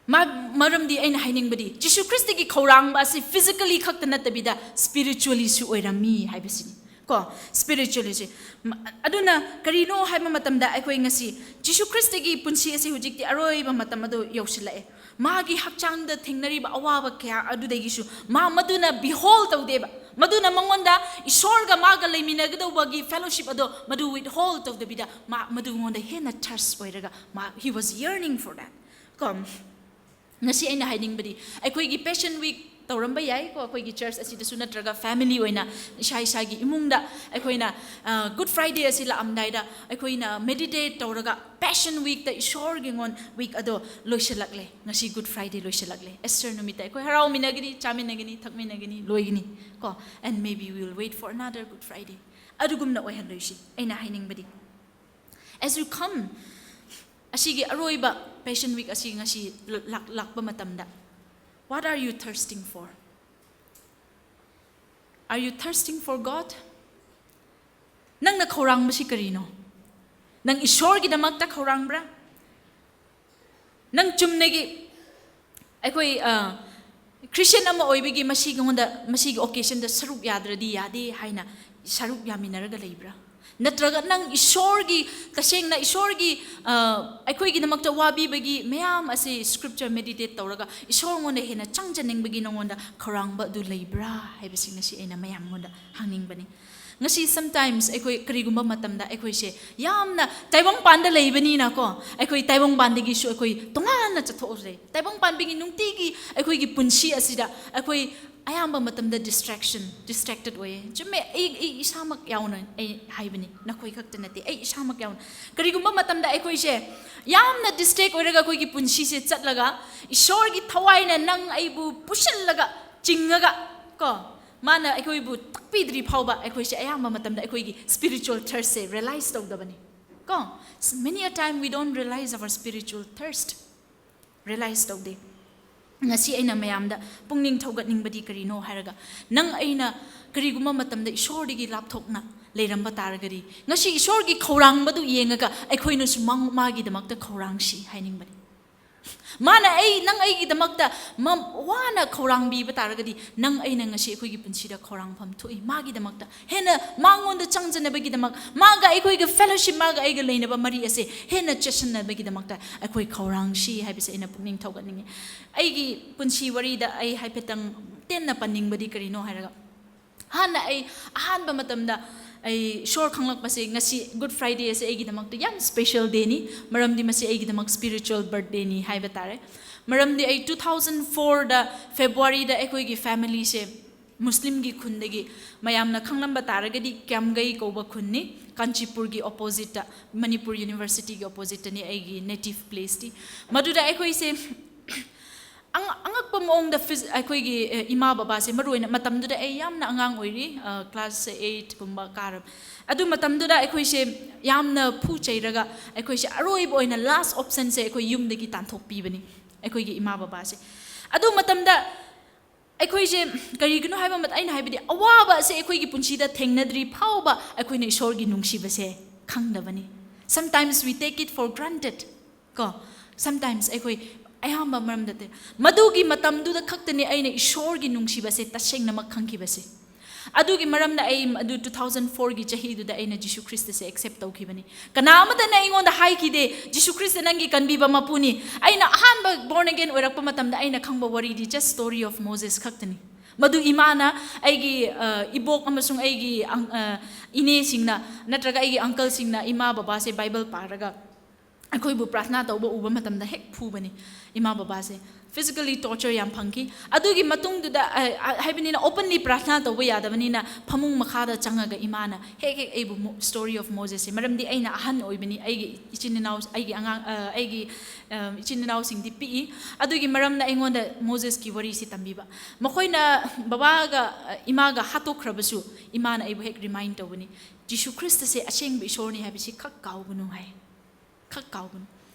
ꯃꯥ-, ꯃꯔꯝꯗꯤ ꯑꯩꯅ ꯍꯥꯏꯅꯤꯡꯕꯗꯤ, ꯖꯤꯁꯨ ꯈ꯭ꯔꯤꯁꯇꯒꯤ ꯈꯧꯔꯥꯡꯕ ꯑꯁꯤ physically ꯈꯛꯇ ꯅꯠꯇꯕꯤꯗ spiritually ꯁꯨ ꯑꯣꯏꯔꯝꯃꯤ ꯍꯥꯏꯕꯁꯤꯅꯤ, ꯀꯣ, spiritually ꯁꯤ꯫ ꯃ-, ꯑꯗꯨꯅ ꯀꯔꯤꯅꯣ ꯍꯥꯏꯕ ꯃꯇꯝꯗ, ꯑꯩꯈꯣꯏ ꯉꯁꯤ ꯖꯤꯁꯨ ꯈ꯭ꯔꯤꯁꯇꯒꯤ ꯄꯨꯟꯁꯤ ꯑꯁꯤ ꯍꯧꯖꯤꯛꯇꯤ ꯑꯔꯣꯏꯕ ꯃꯇꯝ ꯑꯗꯨ ꯌꯧꯁꯤꯜꯂꯛꯑꯦ꯫ ꯃꯥꯒꯤ ꯍꯛꯆꯥꯡꯗ ꯊꯦꯡꯅꯔꯤꯕ ꯑꯋꯥꯕ ꯀꯌꯥ ꯑꯗꯨꯗꯒꯤꯁꯨ ꯃꯥ ꯃꯗꯨꯅ behold ꯇꯧꯗꯦꯕ꯫ ꯃꯗꯨꯅ ꯃꯉꯣꯟꯗ ꯏꯁꯣꯔꯒ ꯃꯥꯒ ꯂꯩꯃꯤꯟꯅꯒꯗꯧꯕꯒꯤ fellowship ꯑꯗꯣ ꯃꯗꯨ withhold ꯇꯧꯗꯕꯤꯗ, ꯃꯥ ꯃꯗꯨꯉꯣꯟꯗ ꯍꯦꯟꯅ thirst ꯑꯣꯏꯔꯒ ꯃꯥ, he was yearning for that꯫ ꯀꯣ, ꯉꯁꯤ ꯑꯩꯅ ꯍꯥꯏꯅꯤꯡꯕꯗꯤ, ꯑꯩꯈꯣꯏꯒꯤ Passion Week ꯇꯧꯔꯝꯕ ꯌꯥꯏ, ꯀꯣ, ꯑꯩꯈꯣꯏꯒꯤ church ꯑꯁꯤꯗꯁꯨ, ꯅꯠꯇ꯭ꯔꯒ family ꯑꯣꯏꯅ ꯏꯁꯥ ꯏꯁꯥꯒꯤ ꯏꯃꯨꯡꯗ ꯑꯩꯈꯣꯏꯅ, ꯑ, Good Friday ꯑꯁꯤ ꯂꯥꯛꯑꯝꯗꯥꯏꯗ ꯑꯩꯈꯣꯏꯅ meditate ꯇꯧꯔꯒ, Passion Week ꯇ ꯏꯁꯣꯔꯒꯤ ꯉꯣꯟ week ꯑꯗꯣ ꯂꯣꯏꯁꯤꯜꯂꯛꯂꯦ꯫ ꯉꯁꯤ Good Friday ꯂꯣꯏꯁꯤꯜꯂꯛꯂꯦ꯫ Easter ꯅꯨꯃꯤꯠꯇ ꯑꯩꯈꯣꯏ ꯍꯔꯥꯎꯃꯤꯟꯅꯒꯅꯤ, ꯆꯥꯃꯤꯟꯅꯒꯅꯤ, ꯊꯛꯃꯤꯟꯅꯒꯅꯤ, ꯂꯣꯏꯒꯅꯤ, ꯀꯣ, and maybe we will wait for another Good Friday꯫ ꯑꯗꯨꯒꯨꯝꯅ ꯑꯣꯏꯍꯜꯂꯣꯏꯁꯤ꯫ ꯑꯩꯅ ꯍꯥꯏꯅꯤꯡꯕꯗꯤ, as you come, ꯑꯁꯤꯒꯤ ꯑꯔꯣꯏꯕ Passion Week ꯑꯁꯤ ꯉꯁꯤ ꯂꯥꯛ-, ꯂꯥꯛꯄ ꯃꯇꯝꯗ, what are you thirsting for? Are you thirsting for God? ꯅꯪꯅ ꯈꯧꯔꯥꯡꯕꯁꯤ ꯀꯔꯤꯅꯣ? ꯅꯪ ꯏꯁꯣꯔꯒꯤꯗꯃꯛꯇ ꯈꯧꯔꯥꯡꯕ꯭ꯔꯥ? ꯅꯪ ꯆꯨꯝꯅꯒꯤ ꯑꯩꯈꯣꯏ, ꯑ, Christian ꯑꯃ ꯑꯣꯏꯕꯒꯤ ꯃꯁꯤꯉꯣꯟꯗ, ꯃꯁꯤꯒꯤ occasion ꯗ ꯁꯔꯨꯛ ꯌꯥꯗ꯭ꯔꯗꯤ ꯌꯥꯗꯦ ꯍꯥꯏꯅ ꯁꯔꯨꯛ ꯌꯥꯃꯤꯟꯅꯔꯒ ꯂꯩꯕ꯭ꯔꯥ? ꯅꯠꯇ꯭ꯔꯒ ꯅꯪ ꯏꯁꯣꯔꯒꯤ, ꯇꯁꯦꯡꯅ ꯏꯁꯣꯔꯒꯤ, ꯑ, ꯑꯩꯈꯣꯏꯒꯤꯗꯃꯛꯇ ꯋꯥꯕꯤꯕꯒꯤ ꯃꯌꯥꯝ ꯑꯁꯤ scripture meditate ꯇꯧꯔꯒ ꯏꯁꯣꯔꯉꯣꯟꯗ ꯍꯦꯟꯅ ꯆꯪꯖꯅꯤꯡꯕꯒꯤ ꯅꯉꯣꯟꯗ ꯈꯧꯔꯥꯡꯕ ꯑꯗꯨ ꯂꯩꯕ꯭ꯔꯥ ꯍꯥꯏꯕꯁꯤꯡ ꯑꯁꯤ ꯑꯩꯅ ꯃꯌꯥꯝꯉꯣꯟꯗ ꯍꯪꯅꯤꯡꯕꯅꯤ꯫ ꯉꯁꯤ sometimes ꯑꯩꯈꯣꯏ ꯀꯔꯤꯒꯨꯝꯕ ꯃꯇꯝꯗ ꯑꯩꯈꯣꯏꯁꯦ ꯌꯥꯝꯅ ꯇꯥꯏꯕꯪꯄꯥꯟꯗ ꯂꯩꯕꯅꯤꯅꯀꯣ, ꯑꯩꯈꯣꯏ ꯇꯥꯏꯕꯪꯄꯥꯟꯗꯒꯤꯁꯨ ꯑꯩꯈꯣꯏ ꯇꯣꯉꯥꯟꯅ ꯆꯠꯊꯣꯛꯂꯦ꯫ ꯇꯥꯏꯕꯪꯄꯥꯟꯕꯒꯤ ꯅꯨꯡꯇꯤꯒꯤ ꯑꯩꯈꯣꯏꯒꯤ ꯄꯨꯟꯁꯤ ꯑꯁꯤꯗ ꯑꯩꯈꯣꯏ ꯑꯌꯥꯝꯕ ꯃꯇꯝꯗ distraction, distracted ꯑꯣꯏꯌꯦ꯫ ꯆꯨꯝꯃꯦ, ꯑꯩ, ꯑꯩ ꯏꯁꯥꯃꯛ ꯌꯥꯎꯅ ꯑꯩ ꯍꯥꯏꯕꯅꯤ, ꯅꯈꯣꯏ ꯈꯛꯇ ꯅꯠꯇꯦ, ꯑꯩ ꯏꯁꯥꯃꯛ ꯌꯥꯎꯅ꯫ ꯀꯔꯤꯒꯨꯝꯕ ꯃꯇꯝꯗ ꯑꯩꯈꯣꯏꯁꯦ ꯌꯥꯝꯅ distract ꯑꯣꯏꯔꯒ ꯑꯩꯈꯣꯏꯒꯤ ꯄꯨꯟꯁꯤꯁꯦ ꯆꯠꯂꯒ, ꯏꯁꯣꯔꯒꯤ ꯊꯋꯥꯏꯅ ꯅꯪ ꯑꯩꯕꯨ ꯄꯨꯁꯤꯜꯂꯒ, ꯆꯤꯡꯉꯒ, ꯀꯣ, ꯃꯥꯅ ꯑꯩꯈꯣꯏꯕꯨ ꯇꯥꯛꯄꯤꯗ꯭ꯔꯤ ꯐꯥꯎꯕ ꯑꯩꯈꯣꯏꯁꯦ ꯑꯌꯥꯝꯕ ꯃꯇꯝꯗ ꯑꯩꯈꯣꯏꯒꯤ spiritual thirst ꯁꯦ realize ꯇꯧꯗꯕꯅꯤ꯫ ꯀꯣ, many a time we don't realize our spiritual thirst. Realize ꯇꯧꯗꯦ꯫ ꯉꯁꯤ ꯑꯩꯅ ꯃꯌꯥꯝꯗ ꯄꯨꯛꯅꯤꯡ ꯊꯧꯒꯠꯅꯤꯡꯕꯗꯤ ꯀꯔꯤꯅꯣ ꯍꯥꯏꯔꯒ, ꯅꯪ ꯑꯩꯅ ꯀꯔꯤꯒꯨꯝꯕ ꯃꯇꯝꯗ ꯏꯁꯣꯔꯗꯒꯤ ꯂꯥꯞꯊꯣꯛꯅ ꯂꯩꯔꯝꯕ ꯇꯥꯔꯒꯗꯤ, ꯉꯁꯤ ꯏꯁꯣꯔꯒꯤ ꯈꯧꯔꯥꯡꯕꯗꯨ ꯌꯦꯡꯉꯒ ꯑꯩꯈꯣꯏꯅꯁꯨ ꯃꯥꯡ-, ꯃꯥꯒꯤꯗꯃꯛꯇ ꯈꯧꯔꯥꯡꯁꯤ ꯍꯥꯏꯅꯤꯡꯕꯅꯤ꯫ ꯃꯥꯅ ꯑꯩ, ꯅꯪ ꯑꯩꯒꯤꯗꯃꯛꯇ ꯃꯝ-, ꯋꯥꯅ ꯈꯧꯔꯥꯡꯕꯤꯕ ꯇꯥꯔꯒꯗꯤ, ꯅꯪ ꯑꯩꯅ ꯉꯁꯤ ꯑꯩꯈꯣꯏꯒꯤ ꯄꯨꯟꯁꯤꯗ ꯈꯧꯔꯥꯡꯐꯝ ꯊꯣꯛꯏ꯫ ꯃꯥꯒꯤꯗꯃꯛꯇ ꯍꯦꯟꯅ ꯃꯉꯣꯟꯗ ꯆꯪꯖꯅꯕꯒꯤꯗꯃꯛ, ꯃꯥꯒ ꯑꯩꯈꯣꯏꯒ fellowship, ꯃꯥꯒ ꯑꯩꯒ ꯂꯩꯅꯕ ꯃꯔꯤ ꯑꯁꯦ ꯍꯦꯟꯅ ꯆꯦꯠꯁꯤꯟꯅꯕꯒꯤꯗꯃꯛꯇ ꯑꯩꯈꯣꯏ ꯈꯧꯔꯥꯡꯁꯤ ꯍꯥꯏꯕꯁꯦ ꯑꯩꯅ ꯄꯨꯛꯅꯤꯡ ꯊꯧꯒꯠꯅꯤꯡꯉꯤ꯫ ꯑꯩꯒꯤ ꯄꯨꯟꯁꯤ ꯋꯥꯔꯤꯗ ꯑꯩ ꯍꯥꯏꯐꯦꯠꯇꯪ ꯇꯦꯟꯅ ꯄꯟꯅꯤꯡꯕꯗꯤ ꯀꯔꯤꯅꯣ ꯍꯥꯏꯔꯒ, ꯍꯥꯟꯅ ꯑꯩ ꯑꯍꯥꯟꯕ ꯃꯇꯝꯗ ꯑꯩ ꯏꯁꯣꯔ ꯈꯪꯂꯛꯄꯁꯦ, ꯉꯁꯤ Good Friday ꯑꯁꯦ ꯑꯩꯒꯤꯗꯃꯛꯇ ꯌꯥꯝ special day ꯅꯤ, ꯃꯔꯝꯗꯤ ꯃꯁꯤ ꯑꯩꯒꯤꯗꯃꯛ spiritual birthday ꯅꯤ ꯍꯥꯏꯕ ꯇꯥꯔꯦ꯫ ꯃꯔꯝꯗꯤ ꯑꯩ two thousand four ꯗ February ꯗ ꯑꯩꯈꯣꯏꯒꯤ family ꯁꯦ ꯃꯨꯁꯂꯤꯝꯒꯤ ꯈꯨꯟꯗꯒꯤ, ꯃꯌꯥꯝꯅ ꯈꯪꯂꯝꯕ ꯇꯥꯔꯒꯗꯤ ꯀ꯭ꯌꯥꯝꯒꯩ ꯀꯧꯕ ꯈꯨꯟꯅꯤ, ꯀꯥꯟꯆꯤꯄꯨꯔꯒꯤ opposite ꯇ, ꯃꯅꯤꯄꯨꯔ University ꯒꯤ opposite ꯇꯅꯤ ꯑꯩꯒꯤ native place ꯇꯤ꯫ ꯃꯗꯨꯗ ꯑꯩꯈꯣꯏꯁꯦ ꯑꯉ-, ꯑꯉꯛꯄ ꯃꯑꯣꯡꯗ ꯐꯤꯖ-, ꯑꯩꯈꯣꯏꯒꯤ, ꯑꯦ, ꯏꯃꯥ ꯕꯕꯥꯁꯦ, ꯃꯔꯨꯑꯣꯏꯅ ꯃꯇꯝꯗꯨꯗ ꯑꯩ ꯌꯥꯝꯅ ꯑꯉꯥꯡ ꯑꯣꯏꯔꯤ, ꯑ, class eight ꯀꯨꯝꯕ ꯀꯥꯔ-, ꯑꯗꯨ ꯃꯇꯝꯗꯨꯗ ꯑꯩꯈꯣꯏꯁꯦ ꯌꯥꯝꯅ ꯐꯨ ꯆꯩꯔꯒ, ꯑꯩꯈꯣꯏꯁꯦ ꯑꯔꯣꯏꯕ ꯑꯣꯏꯅ last option ꯁꯦ ꯑꯩꯈꯣꯏ ꯌꯨꯝꯗꯒꯤ ꯇꯥꯟꯊꯣꯛꯄꯤꯕꯅꯤ ꯑꯩꯈꯣꯏꯒꯤ ꯏꯃꯥ ꯕꯕꯥꯁꯦ꯫ ꯑꯗꯨ ꯃꯇꯝꯗ ꯑꯩꯈꯣꯏꯁꯦ, ꯀꯔꯤꯒꯤꯅꯣ ꯍꯥꯏꯕ ꯃꯇꯝ, ꯑꯩꯅ ꯍꯥꯏꯕꯗꯤ, ꯑꯋꯥꯕ ꯑꯁꯦ ꯑꯩꯈꯣꯏꯒꯤ ꯄꯨꯟꯁꯤꯗ ꯊꯦꯡꯅꯗ꯭ꯔꯤ ꯐꯥꯎꯕ ꯑꯩꯈꯣꯏꯅ ꯏꯁꯣꯔꯒꯤ ꯅꯨꯡꯁꯤꯕꯁꯦ ꯈꯪꯗꯕꯅꯤ꯫ Sometimes we take it for granted, ꯀꯣ꯫ Sometimes ꯑꯩꯈꯣꯏ ꯑꯌꯥꯝꯕ ꯃꯔꯝꯗ ꯇꯦ-, ꯃꯗꯨꯒꯤ ꯃꯇꯝꯗꯨꯗ ꯈꯛꯇꯅꯤ ꯑꯩꯅ ꯏꯁꯣꯔꯒꯤ ꯅꯨꯡꯁꯤꯕꯁꯦ ꯇꯁꯦꯡꯅꯃꯛ ꯈꯪꯈꯤꯕꯁꯦ꯫ ꯑꯗꯨꯒꯤ ꯃꯔꯝꯅ ꯑꯩ ꯑꯗꯨ two thousand four ꯒꯤ ꯆꯍꯤꯗꯨꯗ ꯑꯩꯅ ꯖꯤꯁꯨ ꯈ꯭ꯔꯤꯁꯇꯁꯦ accept ꯇꯧꯈꯤꯕꯅꯤ꯫ ꯀꯅꯥ ꯑꯃꯠꯇꯅ ꯑꯩꯉꯣꯟꯗ ꯍꯥꯏꯈꯤꯗꯦ, "ꯖꯤꯁꯨ ꯈ꯭ꯔꯤꯁꯇ ꯅꯪꯒꯤ ꯀꯟꯕꯤꯕ ꯃꯄꯨꯅꯤ"꯫ ꯑꯩꯅ ꯑꯍꯥꯟꯕ born again ꯑꯣꯏꯔꯛꯄ ꯃꯇꯝꯗ ꯑꯩꯅ ꯈꯪꯕ ꯋꯥꯔꯤꯗꯤ just story of Moses ꯈꯛꯇꯅꯤ꯫ ꯃꯗꯨ ꯏꯃꯥꯅ ꯑꯩꯒꯤ, ꯑ, ꯏꯕꯣꯛ ꯑꯃꯁꯨꯡ ꯑꯩꯒꯤ ꯑꯪ-, ꯑ, ꯏꯅꯦꯁꯤꯡꯅ ꯅꯠꯇ꯭ꯔꯒ ꯑꯩꯒꯤ uncleꯁꯤꯡꯅ ꯏꯃꯥ ꯕꯕꯥꯁꯦ Bible ꯄꯥꯔꯒ ꯑꯩꯈꯣꯏꯕꯨ ꯄ꯭ꯔꯥꯊꯅꯥ ꯇꯧꯕ ꯎꯕ ꯃꯇꯝꯗ ꯍꯦꯛ ꯐꯨꯕꯅꯤ꯫ ꯏꯃꯥ ꯕꯕꯥꯁꯦ physically torture ꯌꯥꯝ ꯐꯪꯈꯤ꯫ ꯑꯗꯨꯒꯤ ꯃꯇꯨꯡꯗꯨꯗ, ꯑ, ꯑ, ꯍꯥꯏꯕꯅꯤꯅ openly ꯄ꯭ꯔꯥꯊꯅꯥ ꯇꯧꯕ ꯌꯥꯗꯕꯅꯤꯅ ꯐꯃꯨꯡ ꯃꯈꯥꯗ ꯆꯪꯉꯒ ꯏꯃꯥꯅ ꯍꯦꯛ ꯍꯦꯛ ꯑꯩꯕꯨ ꯃꯣ-, story of Mosesꯁꯦ, ꯃꯔꯝꯗꯤ ꯑꯩꯅ ꯑꯍꯟ ꯑꯣꯏꯕꯅꯤ, ꯑꯩꯒꯤ ꯏꯆꯤꯟ ꯏꯅꯥꯎ, ꯑꯩꯒꯤ ꯑꯉꯥꯡ, ꯑ, ꯑꯩꯒꯤ, ꯑ, ꯏꯆꯤꯟ ꯏꯅꯥꯎꯁꯤꯡꯗꯤ ꯄꯤꯛꯏ꯫ ꯑꯗꯨꯒꯤ ꯃꯔꯝꯅ ꯑꯩꯉꯣꯟꯗ Mosesꯀꯤ ꯋꯥꯔꯤꯁꯤ ꯇꯝꯕꯤꯕ꯫ ꯃꯈꯣꯏꯅ ꯕꯕꯥꯒ, ꯑ, ꯏꯃꯥꯒ ꯍꯥꯠꯇꯣꯛꯈ꯭ꯔꯕꯁꯨ ꯏꯃꯥꯅ ꯑꯩꯕꯨ ꯍꯦꯛ remind ꯇꯧꯕꯅꯤ, "ꯖꯤꯁꯨ ꯈ꯭ꯔꯤꯁꯇꯁꯦ ꯑꯁꯦꯡꯕ ꯏꯁꯣꯔꯅꯤ ꯍꯥꯏꯕꯁꯤ ꯈꯛ ꯀꯥꯎꯒꯅꯨ" ꯍꯥꯏ꯫ ꯈꯛ ꯀꯥꯎꯒꯅꯨ꯫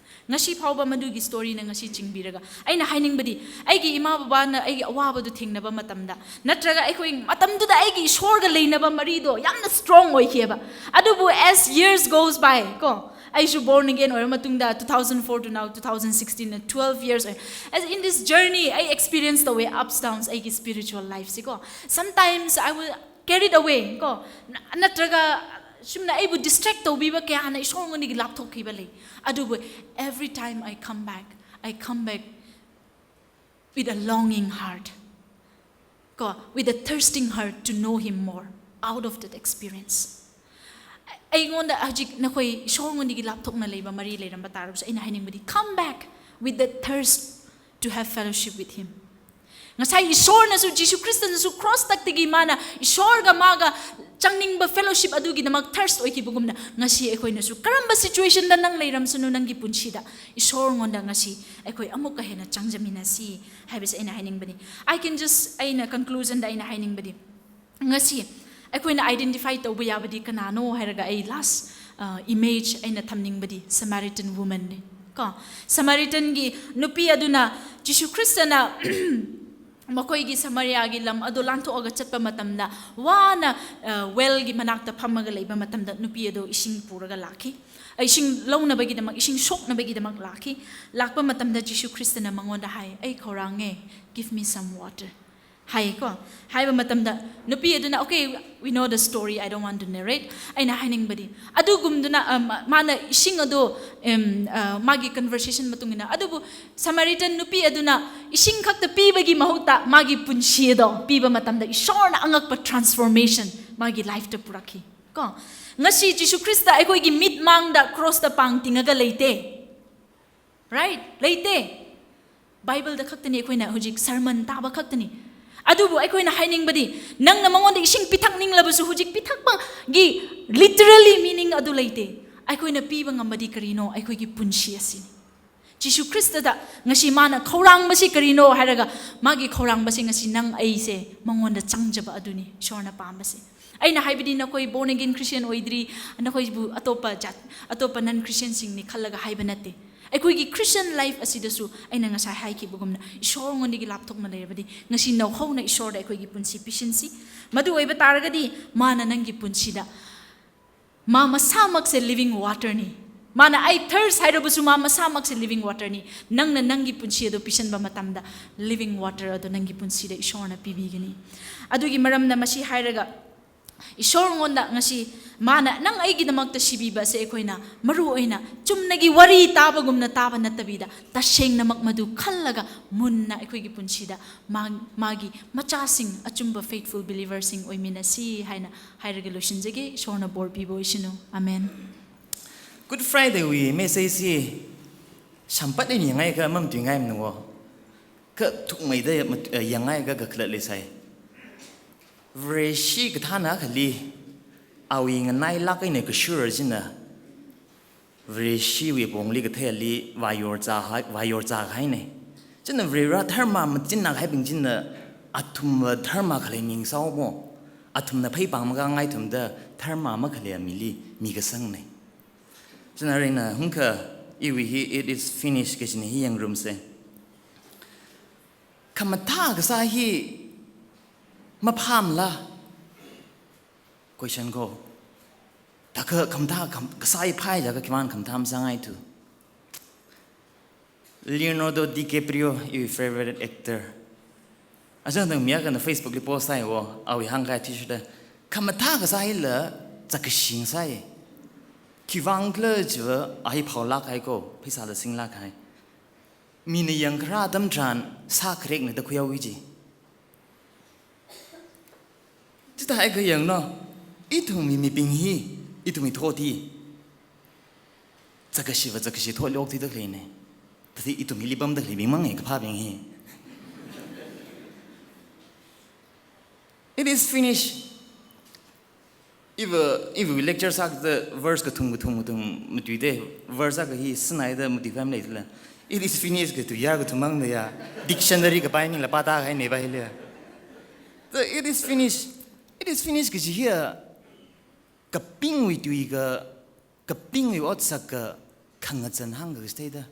ꯉꯁꯤ ꯐꯥꯎꯕ ꯃꯗꯨꯒꯤ storyꯅ ꯉꯁꯤ ꯆꯤꯡꯕꯤꯔꯒ, ꯑꯩꯅ ꯍꯥꯏꯅꯤꯡꯕꯗꯤ, ꯑꯩꯒꯤ ꯏꯃꯥ ꯕꯕꯥꯅ ꯑꯩꯒꯤ ꯑꯋꯥꯕꯗꯨ ꯊꯦꯡꯅꯕ ꯃꯇꯝꯗ, ꯅꯠꯇ꯭ꯔꯒ ꯑꯩꯈꯣꯏ ꯃꯇꯝꯗꯨꯗ ꯑꯩꯒꯤ ꯏꯁꯣꯔꯒ ꯂꯩꯅꯕ ꯃꯔꯤꯗꯣ ꯌꯥꯝꯅ strong ꯑꯣꯏꯈꯤꯑꯕ꯫ ꯑꯗꯨꯕꯨ as years goes by, ꯀꯣ, ꯑꯩꯁꯨ born again ꯑꯣꯏꯔ ꯃꯇꯨꯡꯗ two thousand four to now two thousand sixteen, twelve years ꯑꯣꯏ꯫ As in this journey, ꯑꯩ experience ꯇꯧꯋꯦ ups downs ꯑꯩꯒꯤ spiritual lifeꯁꯦ, ꯀꯣ꯫ Sometimes I will carried away, ꯀꯣ, ꯅ-, ꯅꯠꯇ꯭ꯔꯒ ꯁꯨꯝꯅ ꯑꯩꯕꯨ distract ꯇꯧꯕꯤꯕ ꯀꯌꯥꯅ ꯏꯁꯣꯔꯉꯣꯟꯗꯒꯤ ꯂꯥꯞꯊꯣꯛꯈꯤꯕ ꯂꯩ꯫ ꯑꯗꯨꯕꯨ every time I come back, I come back with a longing heart, ꯀꯣ, with a thirsting heart to know him more out of that experience. ꯑꯩꯉꯣꯟꯗ ꯍꯧꯖꯤꯛ ꯅꯈꯣꯏ ꯏꯁꯣꯔꯉꯣꯟꯗꯒꯤ ꯂꯥꯞꯊꯣꯛꯅ ꯂꯩꯕ ꯃꯔꯤ ꯂꯩꯔꯝꯕ ꯇꯥꯔꯕꯁꯨ, ꯑꯩꯅ ꯍꯥꯏꯅꯤꯡꯕꯗꯤ, come back with that thirst to have fellowship with him. ꯉꯁꯥꯏ ꯏꯁꯣꯔꯅꯁꯨ, ꯖꯤꯁꯨ ꯈ꯭ꯔꯤꯁꯇꯅꯁꯨ cross ꯇꯛꯇꯒꯤ ꯃꯥꯅ ꯏꯁꯣꯔꯒ ꯃꯥꯒ ꯆꯪꯅꯤꯡꯕ fellowship ꯑꯗꯨꯒꯤꯗꯃꯛ thirst ꯑꯣꯏꯈꯤꯕꯒꯨꯝꯅ, ꯉꯁꯤ ꯑꯩꯈꯣꯏꯅꯁꯨ ꯀꯔꯝꯕ situationꯗ ꯅꯪ ꯂꯩꯔꯝꯁꯅꯨ ꯅꯪꯒꯤ ꯄꯨꯟꯁꯤꯗ, ꯏꯁꯣꯔꯉꯣꯟꯗ ꯉꯁꯤ ꯑꯩꯈꯣꯏ ꯑꯃꯨꯛꯀ ꯍꯦꯟꯅ ꯆꯪꯖꯃꯤꯟꯅꯁꯤ ꯍꯥꯏꯕꯁꯦ ꯑꯩꯅ ꯍꯥꯏꯅꯤꯡꯕꯅꯤ꯫ I can just, ꯑꯩꯅ conclusionꯗ ꯑꯩꯅ ꯍꯥꯏꯅꯤꯡꯕꯗꯤ, ꯉꯁꯤ ꯑꯩꯈꯣꯏꯅ identify ꯇꯧꯕ ꯌꯥꯕꯗꯤ ꯀꯅꯥꯅꯣ ꯍꯥꯏꯔꯒ, ꯑꯩ last, ꯑ, image ꯑꯩꯅ ꯊꯝꯅꯤꯡꯕꯗꯤ Samaritan womanꯅꯤ꯫ Ko, Samaritan gi nupi aduna Jishu Khristana makhoigi Samaria gi lam ado lanthoka chatpa matamda, wana, uh, well gi manakta phammaga leipa matamda nupi ado ishing puraga lākhi. Ishing lounabagi damak, ishing shoknabagi damak lākhi. Lākpa matamda Jishu Khristana mangonda hai, "Ei khorang e, give me some water." Hai ko, haipa matamda nupi aduna, okay, we know the story, I don't want to narrate. Eina hainingpadi, adugumduna, um, mana ishing ado, um, uh, magi conversation matungina, adubu Samaritan nupi aduna ishing khakta pibagi mahutda magi punshi ado pipa matamda Ishorna angakpa transformation magi life ta purakhi. Ko, ngasi Jishu Khrista eikhoigi mitmangda cross ta pāng tingaga leite. Right? Leite. Bible da khaktani, eikhoina hujik sermon taba khaktani. Adubu eikhoina hainingpadi, nangna mangonda ishing pithak ninglabasu hujik pithakpagi literally meaning ado leite. Eikhoina pipa ngampadi karino, eikhoigi punshi asini. Jishu Khrista da ngasi mana khorang pasi karino hailaga, magi khorang pasi ngasi nang eise mangonda changchapa aduni, Ishorna pāmpasi. Eina haibadi nakhoi born again Christian oidri, nakhoibu atopa jat, atopa non-Christian singni khalaga haipa nate. Eikhoigi Christian life asidasu, eina ngasai haikibagumna, Ishor ngondagi laptokna leirabadi, ngasi naohaona Ishorda eikhoigi punshi pishinsi. Madu oipa taragadi, mana nanggi punshida, ma masamakse living water ni. Mana ei thirst hairabasu ma masamakse living water ni. Nangna nanggi punshi ado pishanpa matamda living water ado nanggi punshida Ishorna pibigani. Adugi maramna masi hairaga, Ishor ngonda ngasi mana nang eigidamakta shibibase eikhoina maruoina chumnagi wari taba gumna taba nattabida, tashengnamak madu khalaga munna eikhoigi punshida ma-, magi machasing achumpa faithful believers sing oiminasi haina hairaga luishinjage, Ishorna bor pipa oishinu. Amen. Good Friday wui message hi shampatli yangngaikha mamatuingaimana wo. Kha thukmeida mat-, eh, yangngaikha kakhalat leisai. Vareshi kathāna akhali, awui nganailāk eina kashura china Vareshiwui pongli katheili vāyor zāhai, vāyor zāhaina. China Varewui dharma machinna kahaibing china athumva dharma khalei mingsao mo. Athumna pheipāng makāngai thumda dharma makhalei mili mikasangna. China reina hungkha iwui hi "It is finished" kachina hi yangrumse. Khamathā kasā hi maphāmala? Question ko. Thākha khamathā kham-, kasā hi phāi jiakha khimān khamathā masāngaithu. Leonardo DiCaprio, iwui favorite actor. Achāng tangmi akhana Facebook li post sāi wo, awui hāngkahai athishurda, khamathā kasā hila zakkashi ngasai. Khivang khala chiva a hi phaolāk kahai ko, pheisāla singlāk kahai. Mina yangkharā atam tharan sā kharekna da khuihaoki ji. Chithākha yanglu, ithumwui mibing hi, ithumwui thot hi zakkashiva zakkashi thotli okthuida khaleina. Thāda ithum hili pamda khaleibing mang e kaphābing hi. "It is finished." Iva, iva lecture sākida verse kathum, kathum, kathum matuida, verse akha hi sānaida matuipai maleithula. "It is finished" katui ya kathum mangda ya. Dictionary kapai mila pāta kahaina pa hila. The "It is finished." "It is finished" kaji hiya kapingwui tuikha, kapingwui otsakka khangazan hāngkasā theida.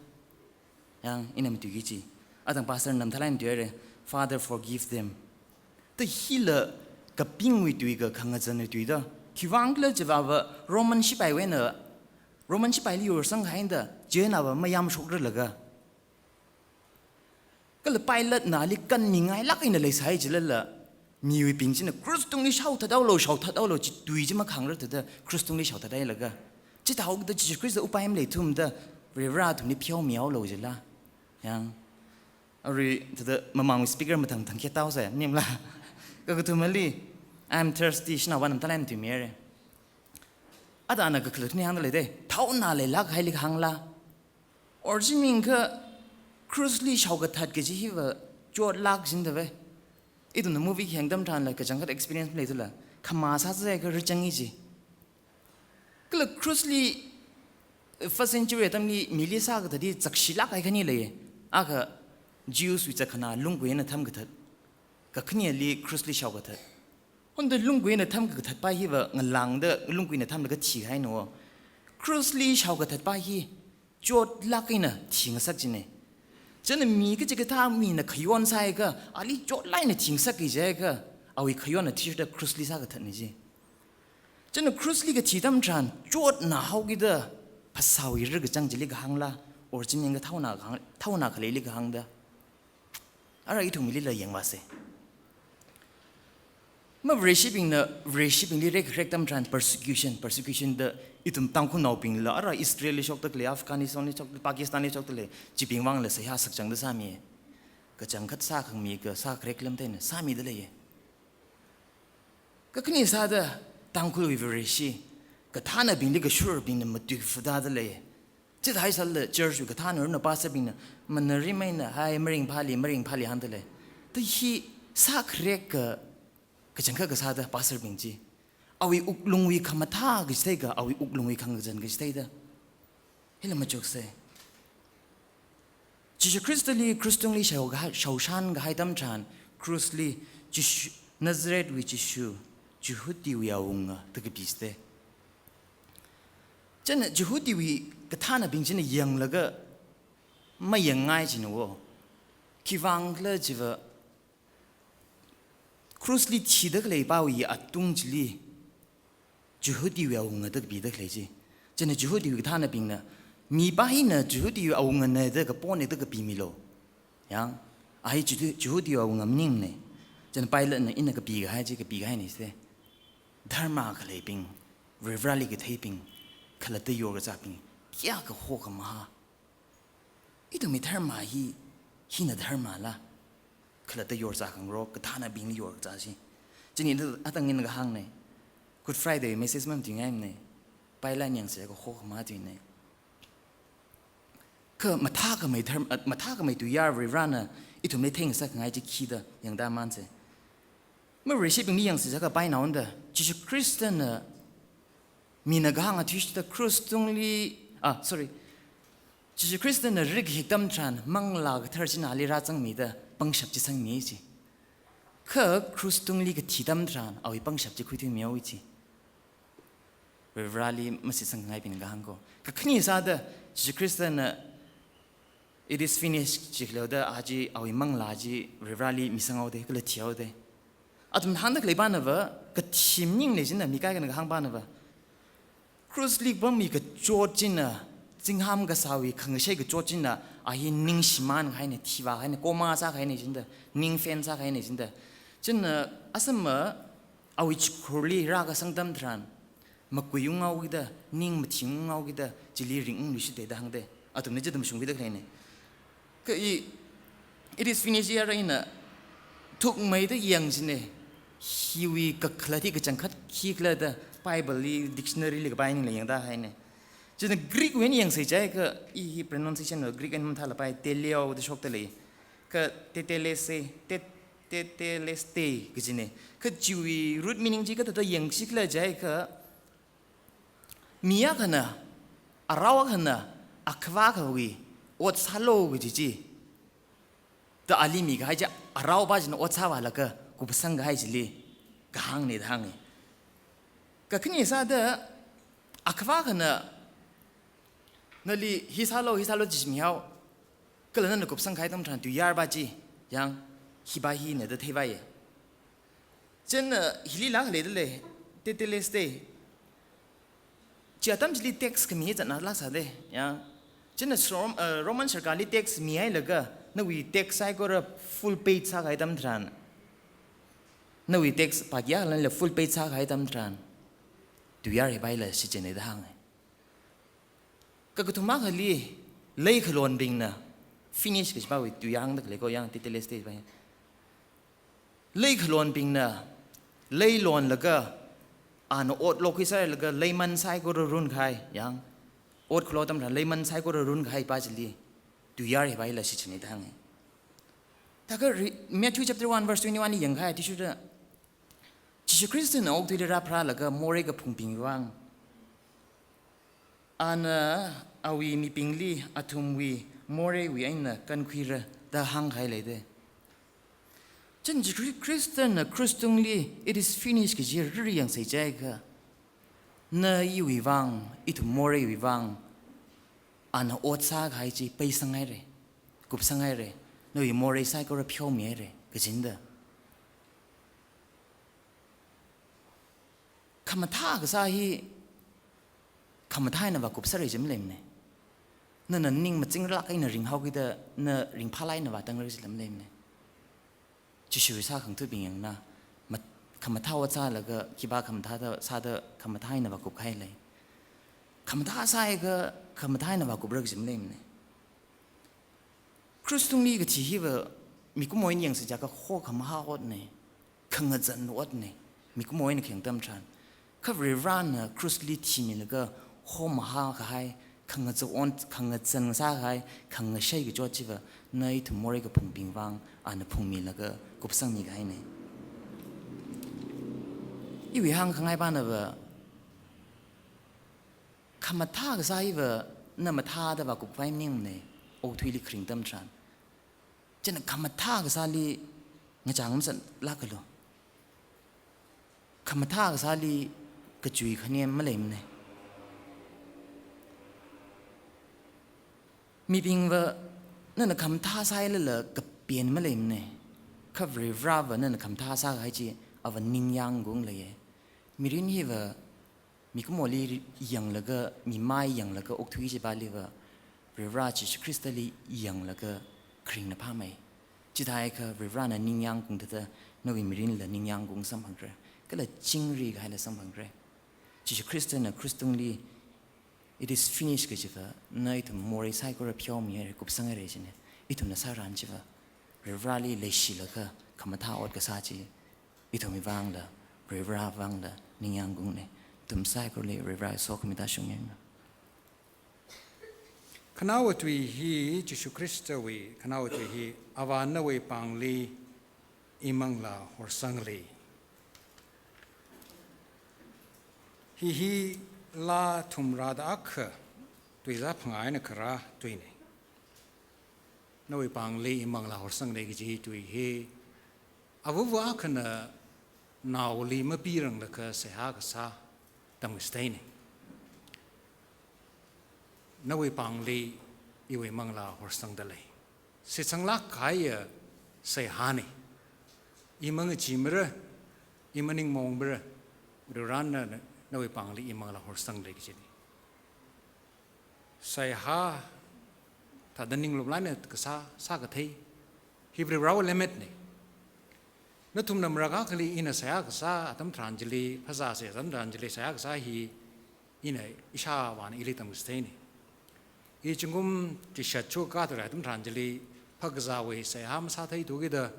Yang, ina matuiki ji. Atang pastor na mathālāk eina matuihaira, "Father, forgive them." Da hila kapingwui tuikha khangazanwui tuida. Khivang khala chiva va Roman shipaiwui eina, Roman shipaili yorsang kahaida, chieinava mayamshokralaga. Kala Pilatena ali kanmingailāk eina leisai jilala, miwuibing china cross tungli shaothathaolu, shaothathaolu, chi tui chi makhāngra thāda, cross tungli shaothathailaga. Chithāhaoda Jishu Khrista upai maleithumda, Varivara athumli pheomihaolu jila. Yang, arui thāda mamang speaker mathang thang khetao sai, nimla. Kakathumali, "I'm thirsty," shanao vānam talai matuimihaira. Athāna kakhalat ni hāngda leida, "Thaona leilāk haili hāngla." Or chi mingkha cross li shaokathat kaji hiva chotlāk jindave. Ithumna movie khayang atam tharanla kachangkhat experience maleithula. Khama sāsai kha rachang i ji. Kala cross li first century atamli mili sākathat hi zakshilāk kahai khani lei. Akha Jews wui zakkhanā lunggui eina thamkathat. Kakhaneli cross li shaokathat. Honda lunggui eina thamkathatpa hiva ngalāngda lunggui eina thamlaga thihaina wo. Cross li shaokathatpa hi chotlāk eina thingasak jine. Chieina mi kachikathā mina khayon sāhaiakha, ali chotlāk eina thingasakki jiakha, awui khayonna athishurda krushli sākathatne ji. Chieina krushli kathi atam tharan, chotna haokida phasāwui ri kachang chili kahāngla, or chimang kathaona kahāng, thaona khaleili kahāngda. Ara ithumlila yangvāse. Ma Vareshibingna, Vareshibingli rekharek atam tharan persecution, persecution da ithum Tangkhulnaobingla, ara Israelli shokda khalei, Afghanistanli shokda, Pakistanli shokda khalei, chibing vangla seihā sakchangda sāmi. Kachangkhat sākhangmi ka sākharek lam teina sāmida leiye. Kakhane sāda Tangkhulwui Vareshi, kathānabingli kashurbingna matuifuda da lei. Chithāhai sālala church wui kathānarana pastor bingna, mana rimeina, hai maringphāli, maringphāli hāngda lei. Da hi sākharek ka, kachangkhat kasāda pastor bing chi. Awui wuklungwui khamathā kachitheika, awui wuklungwui khangazan kachitheida. Hila machukse. Jishu Khristali, krushtungli shao kaha-, shaoshan kahai atam tharan, krushli Jishu, Nazarethwui Jishu, Jihudiwui awunga, da kapiste. Chieina Jihudiwui kathānabing china yanglaga mayangngai jina wo. Khiwuivang khala chiva, krushli thida khalei pāwui atung chili, Jihudiwui awunga da kapida khalei chi. Chieina Jihudiwui kathānabingna, mipā hina Jihudiwui awungana da kapone da kapimilu. Yang, a hi Jihu-, Jihudiwui awunga maningne. Chieina Pilatena ina kapikahai chi kapikahaine se. Dharma khaleibing, Varivarali katheibing, khalatta yorkazābing, kayākha hokhamaha. Ithumwui dharma hi, hina dharmala. Khalatta yorzā khangarok, kathānabingli yorzā chi. Chieina ithum atang ina kahāngne. Good Friday message mamatuingaimane. Pilatena yangsa kaho khamatuine. Kha mathākhamei dharm-, ah, mathākhamei tuiyār Varivarana ithumli theingasakngai chi khida yangda manse. Ma Vareshibingli yangsa jiakha painaonda, Jishu Khristana mina kahāng athishurda krushtungli, ah, sorry. Jishu Khristana rikahik atam tharan, Manglā Kathara china ali rāzangmida, pangshap chi sangmi chi. Kha krushtungli kathi atam tharan, awui pangshap chi khuithuimihaowa chi. Varivarali mashitsangngaibing kahāng ko. Kakhane sāda, Jishu Khristana, "It is finished," jikhaleo da, a chi awui manglā chi Varivarali misanghaode, kala thihaode. Athum hāngda khalei pānava, kathi maningne china, mi kaikhana kahāng pānava. Krushli pammi kachot china, zingham kasāwui khangashei kachot china, a hi ning shimānkahaine, thivākahaine, coma sākahaine china, ning faint sākahaine china. China, asama, awui chikhurli rākasang atam tharan, makuiunghaokida, ning mathingunghaokida, chili ringungluishite da hāngde. Athumna chithāda mashungkhuida khaleine. Kha i, "It is finished" ya ara ina, thukmeida yangchine, hiwui kakhalat hi kachangkhat khikhala da, Bibleli, dictionaryli kapai maningla yangda haine. China Greekwui eina yangsa jiakha, i hi pronunciation va Greek eina mathālapai, teleo da shokda lei. Kha tetelese, te-, teteleste kajine. Kha chiwui root meaning chi kathāda yangchikhala jiakha, mi akhana, arao akhana, akhava akhawui ot sālu kaji chi. Da ali mikahai chi, araopā china ot sāvālaga kupsangkahai chili kahāngne da hānge. Kakhane sāda, akhava akhana, nali hi sālu, hi sālu jimihao. Kala nana kupsangkahai atam tharan tuiyārpā chi, yang, hipā hine da theivāye. China, uh, hili lākhalei da lei, teteleste. Chi atam chili tax khami hi zatnalāk sāde, yang. China Rom-, uh, Roman sarkarli tax mihailaga, nawui tax saikora full paid sākahai atam tharan. Nawui tax pākya khalanla full paid sākahai atam tharan. Tuiyār hipaila shichinne da hānge. Kakathuma akhali, leikhalonbingna, finish kajipāwui tuiyār hāngda khalei ko, yang, teteleste pa. Leikhalonbingna, leilonlaga, ana ot lokhuisālaga, leiman saikora runkahai, yang, ot khalo atam tharan, leiman saikora runkahai pā chili, tuiyār hipaila shichinne da hānge. Thākha re-, Matthew chapter one verse twenty-one li yangkahai athishurda, Jishu Khristana okathuili rāpharālaga morei kaphungbingwui vang, ana awui mibingli athumwui moreiwui eina kankhuira da hāngkahai leide. China Jishu Khristana krush tungli, "It is finished," kaji ri yangsa jiakha, na iwui vang, ithum moreiwui vang, Ana ot sākahai chi peisanghaira, kupsanghaira, nawui morei saikora pheomihaira, kajina da. Khamathā kasā hi, khamathā eina vākupsāra kaji maleimana. Nana ning machinglāk eina ringhaokida, na ringphālāk eina vātangra kaji maleimana. Jishuwui sākhangathabing yangna, mat-, khamathā ot sālaga, khipā khamathā da sāda, khamathā eina vākupkahai lei. Khamathā sāakha, khamathā eina vākupra kaji maleimana. Krush tungli kathi hiva, mikumo eina yangsa chiakha hokhamaha otna, khangazan otna, mikumo eina khayang atam tharan. Kha Varivarana krushli thimilaga homaha kahai, khangaza-, khangazan sākahai, khangashei kachot chiva, na ithum morei kaphungbing vang, ana phungmilaga kupsangmi kahaina. Iwui hāngkhangai pānava, khamathā kasā hiva, na mathāda vākupkhavai maningmana, okathuili kharing atam tharan. China khamathā kasāli ngachang mazatlākalu. Khamathā kasāli kachui khanem maleimana. Mibingva nana khamathā sāhailala kapen maleimana. Kha Varivarava nana khamathā sākahai chi ava ningyāng ngung leiya. Mirin hiva mikumoli yanglaga, mimai yanglaga okthui chipāliva, Varivara Jishu Khristali yanglaga kharingna phāmei. Chithākha Varivarana ningyāng kungthāda, nawui mirinla ningyāng kung samphangra. Kala chingri kahaila samphangra. Jishu Khristana krush tungli, "It is finished," kajiva, na ithum morei saikora pheomihaira, kupsanghaira kajina. Ithumna sāran chiva, Varivarali leishilaga khamathā ot kasā chi, ithumwui vangla, Varivara vangla, ningyāng kungna. Ithum saikorali Varivara sokhami tāshungmina. Khanaowa tui hi, Jishu Khristawui khanaowa tui hi, Avā nawui pāngli imanglā horsangli. Hi hi laa thumrāda akha, tuizā phangā eina kharā tuina. Nawui pāngli imanglā horsangli kaji tui hi, avāva akhana naoli mapiranglakha seihā kasā tamchitheina. Nawui pāngli iwui manglā horsangda lei. Shitsanglāk kahaiya seihāna. I mangachimara, i maningmongmara, Varivarana nawui pāngli imanglā horsangli kajina. Seihā thāda ninglup eina kasā, sākathei, hi Varivarawui lemmetna. Nathumna marākha akhali ina seihā kasā atam tharan chili, phazāsa atam tharan chili seihā kasā hi ina ishāvāna ili tamchitheina. I zingkum chishat chukatharan atam tharan chili phakazāwui seihā masātheithu kida,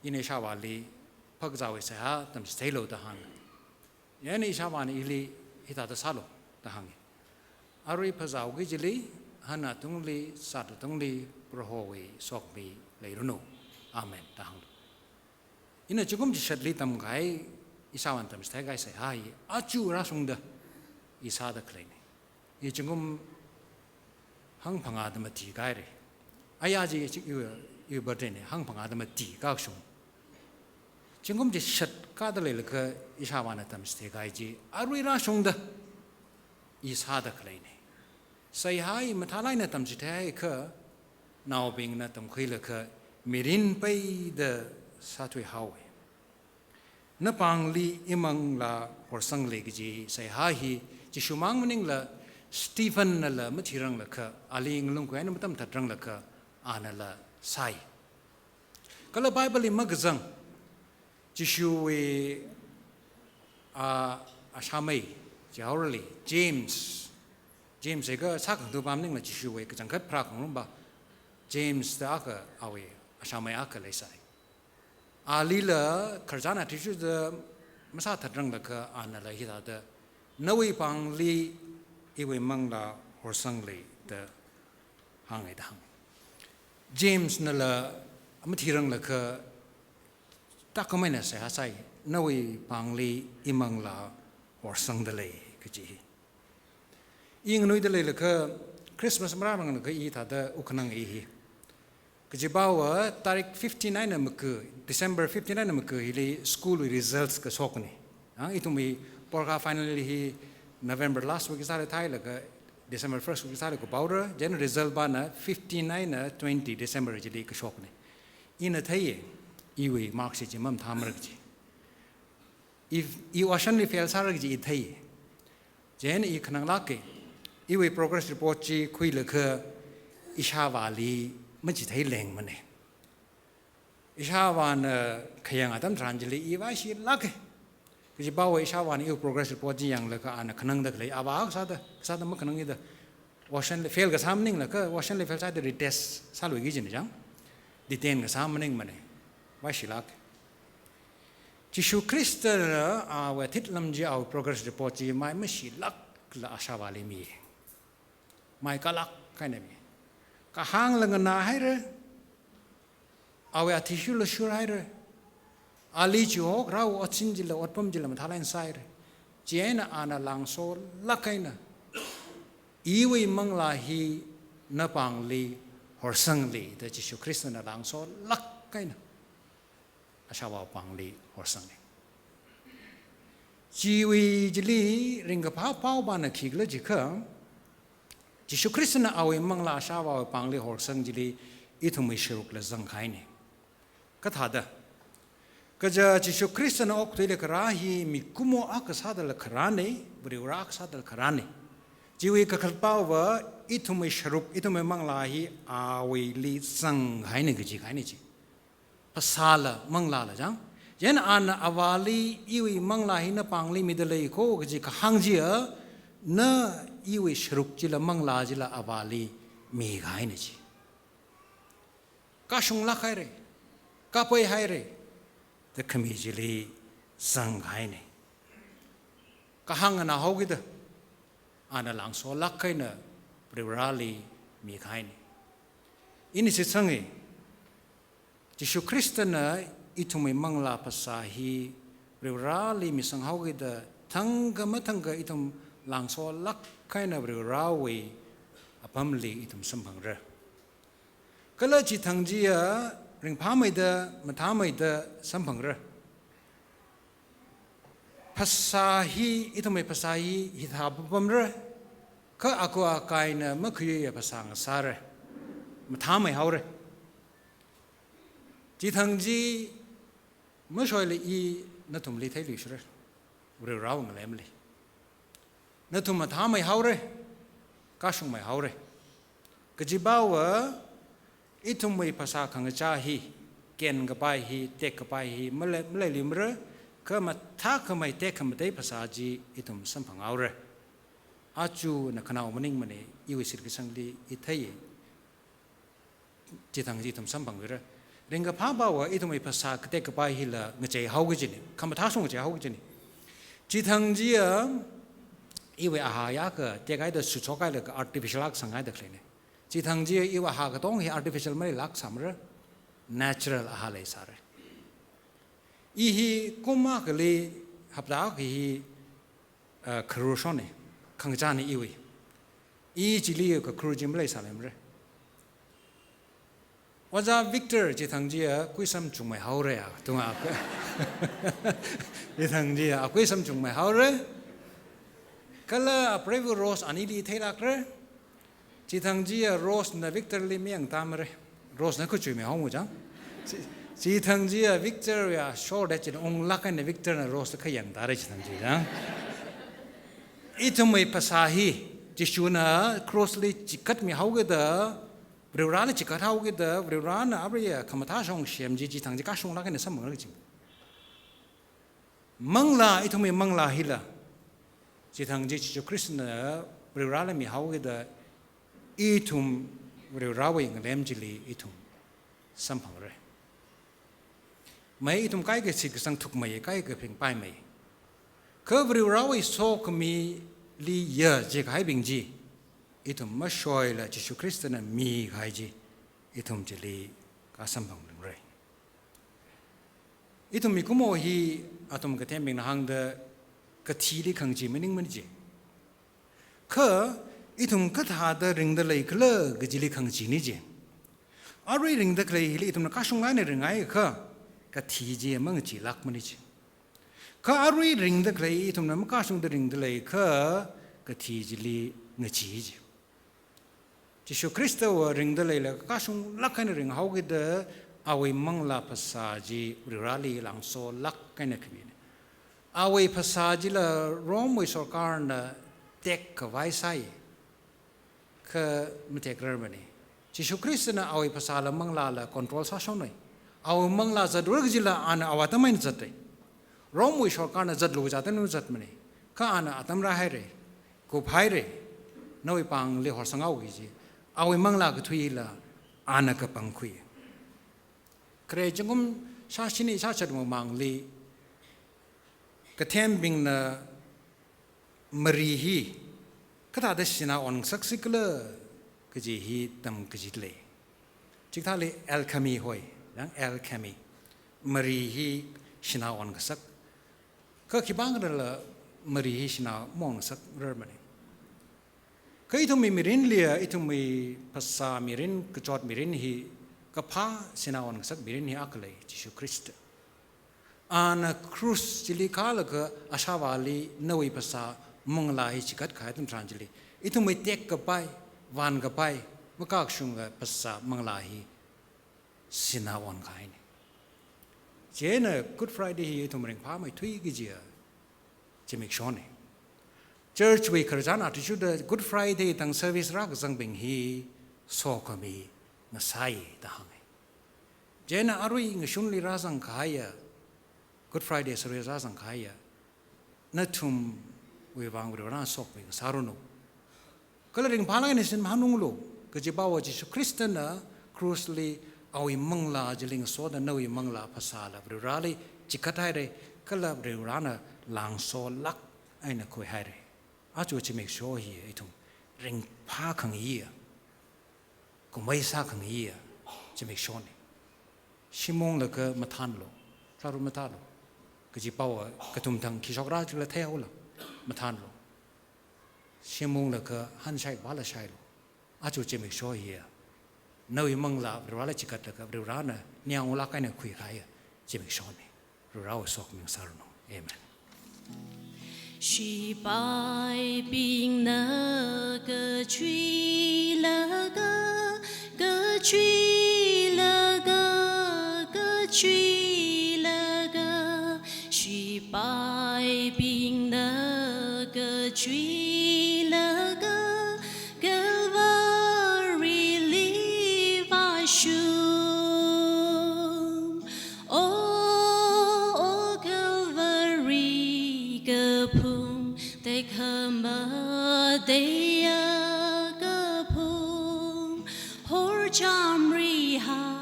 ina ishāvāli phakazāwui seihā tamchitheilu da hānga. Chieina ishāvāna ili hithāda sālu da hānga. Arui phazāki kajili, hanna tungli, sāda tungli, Prohowui sokhami leiranu. Amen da hānglu. Ina zingkum chishatli tamkahai, ishāvāna tamchitheikahai seihā hi, aja rāshungda, i sāda khaleina. I zingkum hangphangāda mati kahaira. Aya chi, chi iwui, iwui birthday na, hangphangāda mati kashung. Zingkum chishat kāda leilakha ishāvāna tamchitheikahai chi, arui rāshungda, i sāda khaleina. Seihā hi mathālāk eina tamchitheihaiakha, naobingna tamkhuilakha, mirin peida sāthuihaowa. Na pāngli imanglā horsangli kaji seihā hi, Jishumang maningla, Stephennala mathiranglakha, ali ngalung khuina matamthatranglakha, anala sāi. Kala Bible li makazang, Jishuwui, a, ashāmei, jihaorali, James. James hi kasā khangatha pam maningla Jishuwui kachangkhat pharā khangarumpa, James da akha awui ashāmei akha leisai. Alila khararchan athishurda masāthatranglakha anala hithāda, nawui pāngli iwui manglā horsangli da hānga da hānga. Jamesnala mathiranglakha tākam eina seihā sāi, nawui pāngli imanglā horsangda lei kaji hi. I nganuida leilakha, Christmas marāranglakha i thāda wukkhanang i hi. Kajipava, tarik fifteen eina maga, December fifteen eina maga hili school wui results kashokna. Ang ithumwui porkha final hi November last week sāli theilaga, December first week sāli kuphaora, chieina result pāna fifteen eina twenty December chili kashokna. Ina theiya, iwui mark sheet chi mamathāmara kaji. I, i ocean li fail sāra kaji i theiya. Chieina i khananglāka, iwui progress report chi khuilaga ishāvāli machithei lengmana. Ishāvāna khayang atam tharan chili i vaishilāka. Kajipava ishāvāna iwui progress report chi yanglaga ana khanangda khalei, avā kasāda, kasāda makhanangkida. Ocean li fail kasā maninglaga, ocean li fail sāda retest sāluiki kajina chang. Detain kasā maningmana. Vaishilāka. Jishu Khristana awui athit lam chi, awui progress report chi mai mashilākla ishāvāli mi. Mai kalāk eina mi. Kahāngla nganāhaira. Awui athishurla shurhaira. Ali chihokrawui otsin chila, otpam chila mathālāk eina sāhaira. Chieina ana langsolāk eina, iwui manglā hi napāngli horsanglu da Jishu Khristana langsolāk eina ishāvā pāngli horsangna. Chiwui chili ringkaphā paovana khikhala jiakha, Jishu Khristana awui manglā ishāvāwui pāngli horsang chili ithumwui sharukla zangkahaina. Kathāda? Kaja Jishu Khristana okathuili kharā hi mikumo akha sādala kharāna, Varivarā akha sādala kharāna. Chiwui kakhalatpava ithumwui sharuk, ithumwui manglā hi awuili zangkahaina kaji kahaina chi. Phasāla, manglāla chang. Chieina ana avāli iwui manglā hi napāngli mida leiko kaji kahāng chiya, na iwui sharuk chila, manglā chila avāli mikahaina chi. Kashunglāk haira, kapei haira, da khami chili zangkahaina. Kahāng nganāhaokida, ana langsolāk eina Varivarāli mikahaina. Ina shitsanga, Jishu Khristana ithumwui manglā phasā hi Varivarāli misanghaokida, thangkha mathangkha ithum langsolāk eina Varivarāwui apamli ithum samphangra. Kala chithang chiya ringphāmeida, mathāmeida samphangra. Phasā hi, ithumwui phasā hi hithā papamra, kha aku akaina makhuiya phasā ngasāra, mathāmeihaora. Chithang chi mashoila i nathumli theiluishitra, Varivarāwui ngalemli. Nathum mathāmeihaora, kashungmeihaora. Kajipava, ithumwui phasā khangachā hi, kenkapai hi, tekkapai hi, malei, maleiluimara, kha mathākhamei tekhamatei phasā chi ithum samphanghaora. Achuna khanao maningmana, iwui shitkasangli i theiya. Chithang chi ithum samphangkhuira. Ringkaphāpava ithumwui phasā katekkapai hila ngacheihao kajina, khamathā shong ngacheihao kajina. Chithang chiya iwui ahā yākha tekhaida suchokhailaga artificial akha sanghaida khaleina. Chithang chiya iwui ahā katonga hi artificial maleilāk sāmara, natural ahā leisāra. I hi kum akhali, hapta akha hi, uh, kharur shonna, khangachāna iwui. I chili kakharur chi maleisāluimara. Ojā Victor chithang chiya kuisam chungmeihaora ya, tunga. Chithang chiya kuisam chungmeihaora. Kala apreiva Rose anili theilākra. Chithang chiya Rosena Victorli mayangtāmara. Rosena khuchuimeihao mu chang. Chi, chithang chiya Victor ya shorda china unglāk eina Victorna Rosena khayangtāra chithang chiya. Ithumwui phasā hi, Jishuna crossli chikatmihaokida, Varivarāli chikathaokida, Varivarāna aruiya khamathā shong sem chi, chithang chi kashunglāk eina samphangra kaji. Manglā, ithumwui manglā hila, chithang chi Jishu Khristana Varivarāli mihaokida, ithum Varivarāwui ngalem chili ithum samphangra. Mei ithum kaikha shitkasang thukmei, kaikha pingpaimei. Kha Varivarāwui sokhamili ya jikahaibing chi, ithum mashoila Jishu Khristana mikahai chi, ithum chili kasamphang maningmara. Ithum mikumo hi athum kathembingna hāngda kathili khangachee maningmana ji. Kha ithum kathāda ringda leikhala kajili khangachee ni ji. Arui ringda khalei hili ithumna kashunglāk eina ringakha, kathi chi mangacheelākmana ji. Kha arui ringda khalei ithumna makashungda ringda leikha, kathi chili ngachee chi. Jishu Khristawui ringda leilakha kashunglāk eina ringhaokida awui manglā phasā chi Varivarāli langsolāk eina khamina. Awui phasā chila Romewui sorkarna tekkapai sai, kha matekrarmana. Jishu Khristana awui phasāla manglāla control sāshona. Awui manglā zatrarki kajila ana awui atam eina zatra. Romewui sorkarna zatlu kaja atam eina zatmana. Kha ana atam rāhaira, kuphaira, nawui pāngli horsanghaoki kaji. Awui manglā kathuila ana kapangkhui. Khare zingkum shāshini shāchat mamangli kathembingna mari hi kathāda sinā onngasaksi khala kaji hi tamkachit lei. Chikathāli alchemy hoi, yang alchemy. Mari hi sinā onngasak. Kha khipākhala mari hi sinā maonngasakrar mana. Kha ithumwui mirinli, ithumwui phasā mirin, kachot mirin hi, kaphā sinā onngasak mirin hi akha lei, Jishu Khrista. Ana cross chili kālaga ashāvāli nawui phasā manglā hi chikat kahai atam tharan chili, ithumwui tekkapai, vānkapai, makakashunga phasā manglā hi sinā onkahaina. Chieina Good Friday hi ithum ringphāmeithui kajiya zimikshona. Churchwui khararchan athishurda Good Friday tang service rākazangbing hi sokhami ngasai da hānga. Chieina arui ngashunli rāzangkahaiya, Good Friday service rāzangkahaiya nathumwui vang Varivarāna sokhami ngasāranu. Kala ringphālāk eina sinmahānunglu, kajipava Jishu Khristana crossli awui manglā chili ngasoda nawui manglā phasāla Varivarāli chikathaira, kala Varivarāna langsolāk eina khuihaira. Aja zimiksho hi ithum ringphākhangaiya, kumei sākhangaiya zimikshona. Shim unglaga mathānlu, tharun mathālu. Kajipava kathum thang khi shokrā chila theihaolu, mathānlu. Shim unglaga hanshai vāla shailu. Aja zimiksho hiya nawui manglā Varivarāla chikatlaga Varivarāna ningyāng unglāk eina khuikahaiya zimikshona. Varivarāwui sokhami ngasāranu. Amen. Shipaibingna kachuilaga, kachuilaga, kachuilaga, shipaibingna kachuilaga, Calvary li vāshung. O, O Calvary kaphung, tekhamateiya kaphung, horchamri ha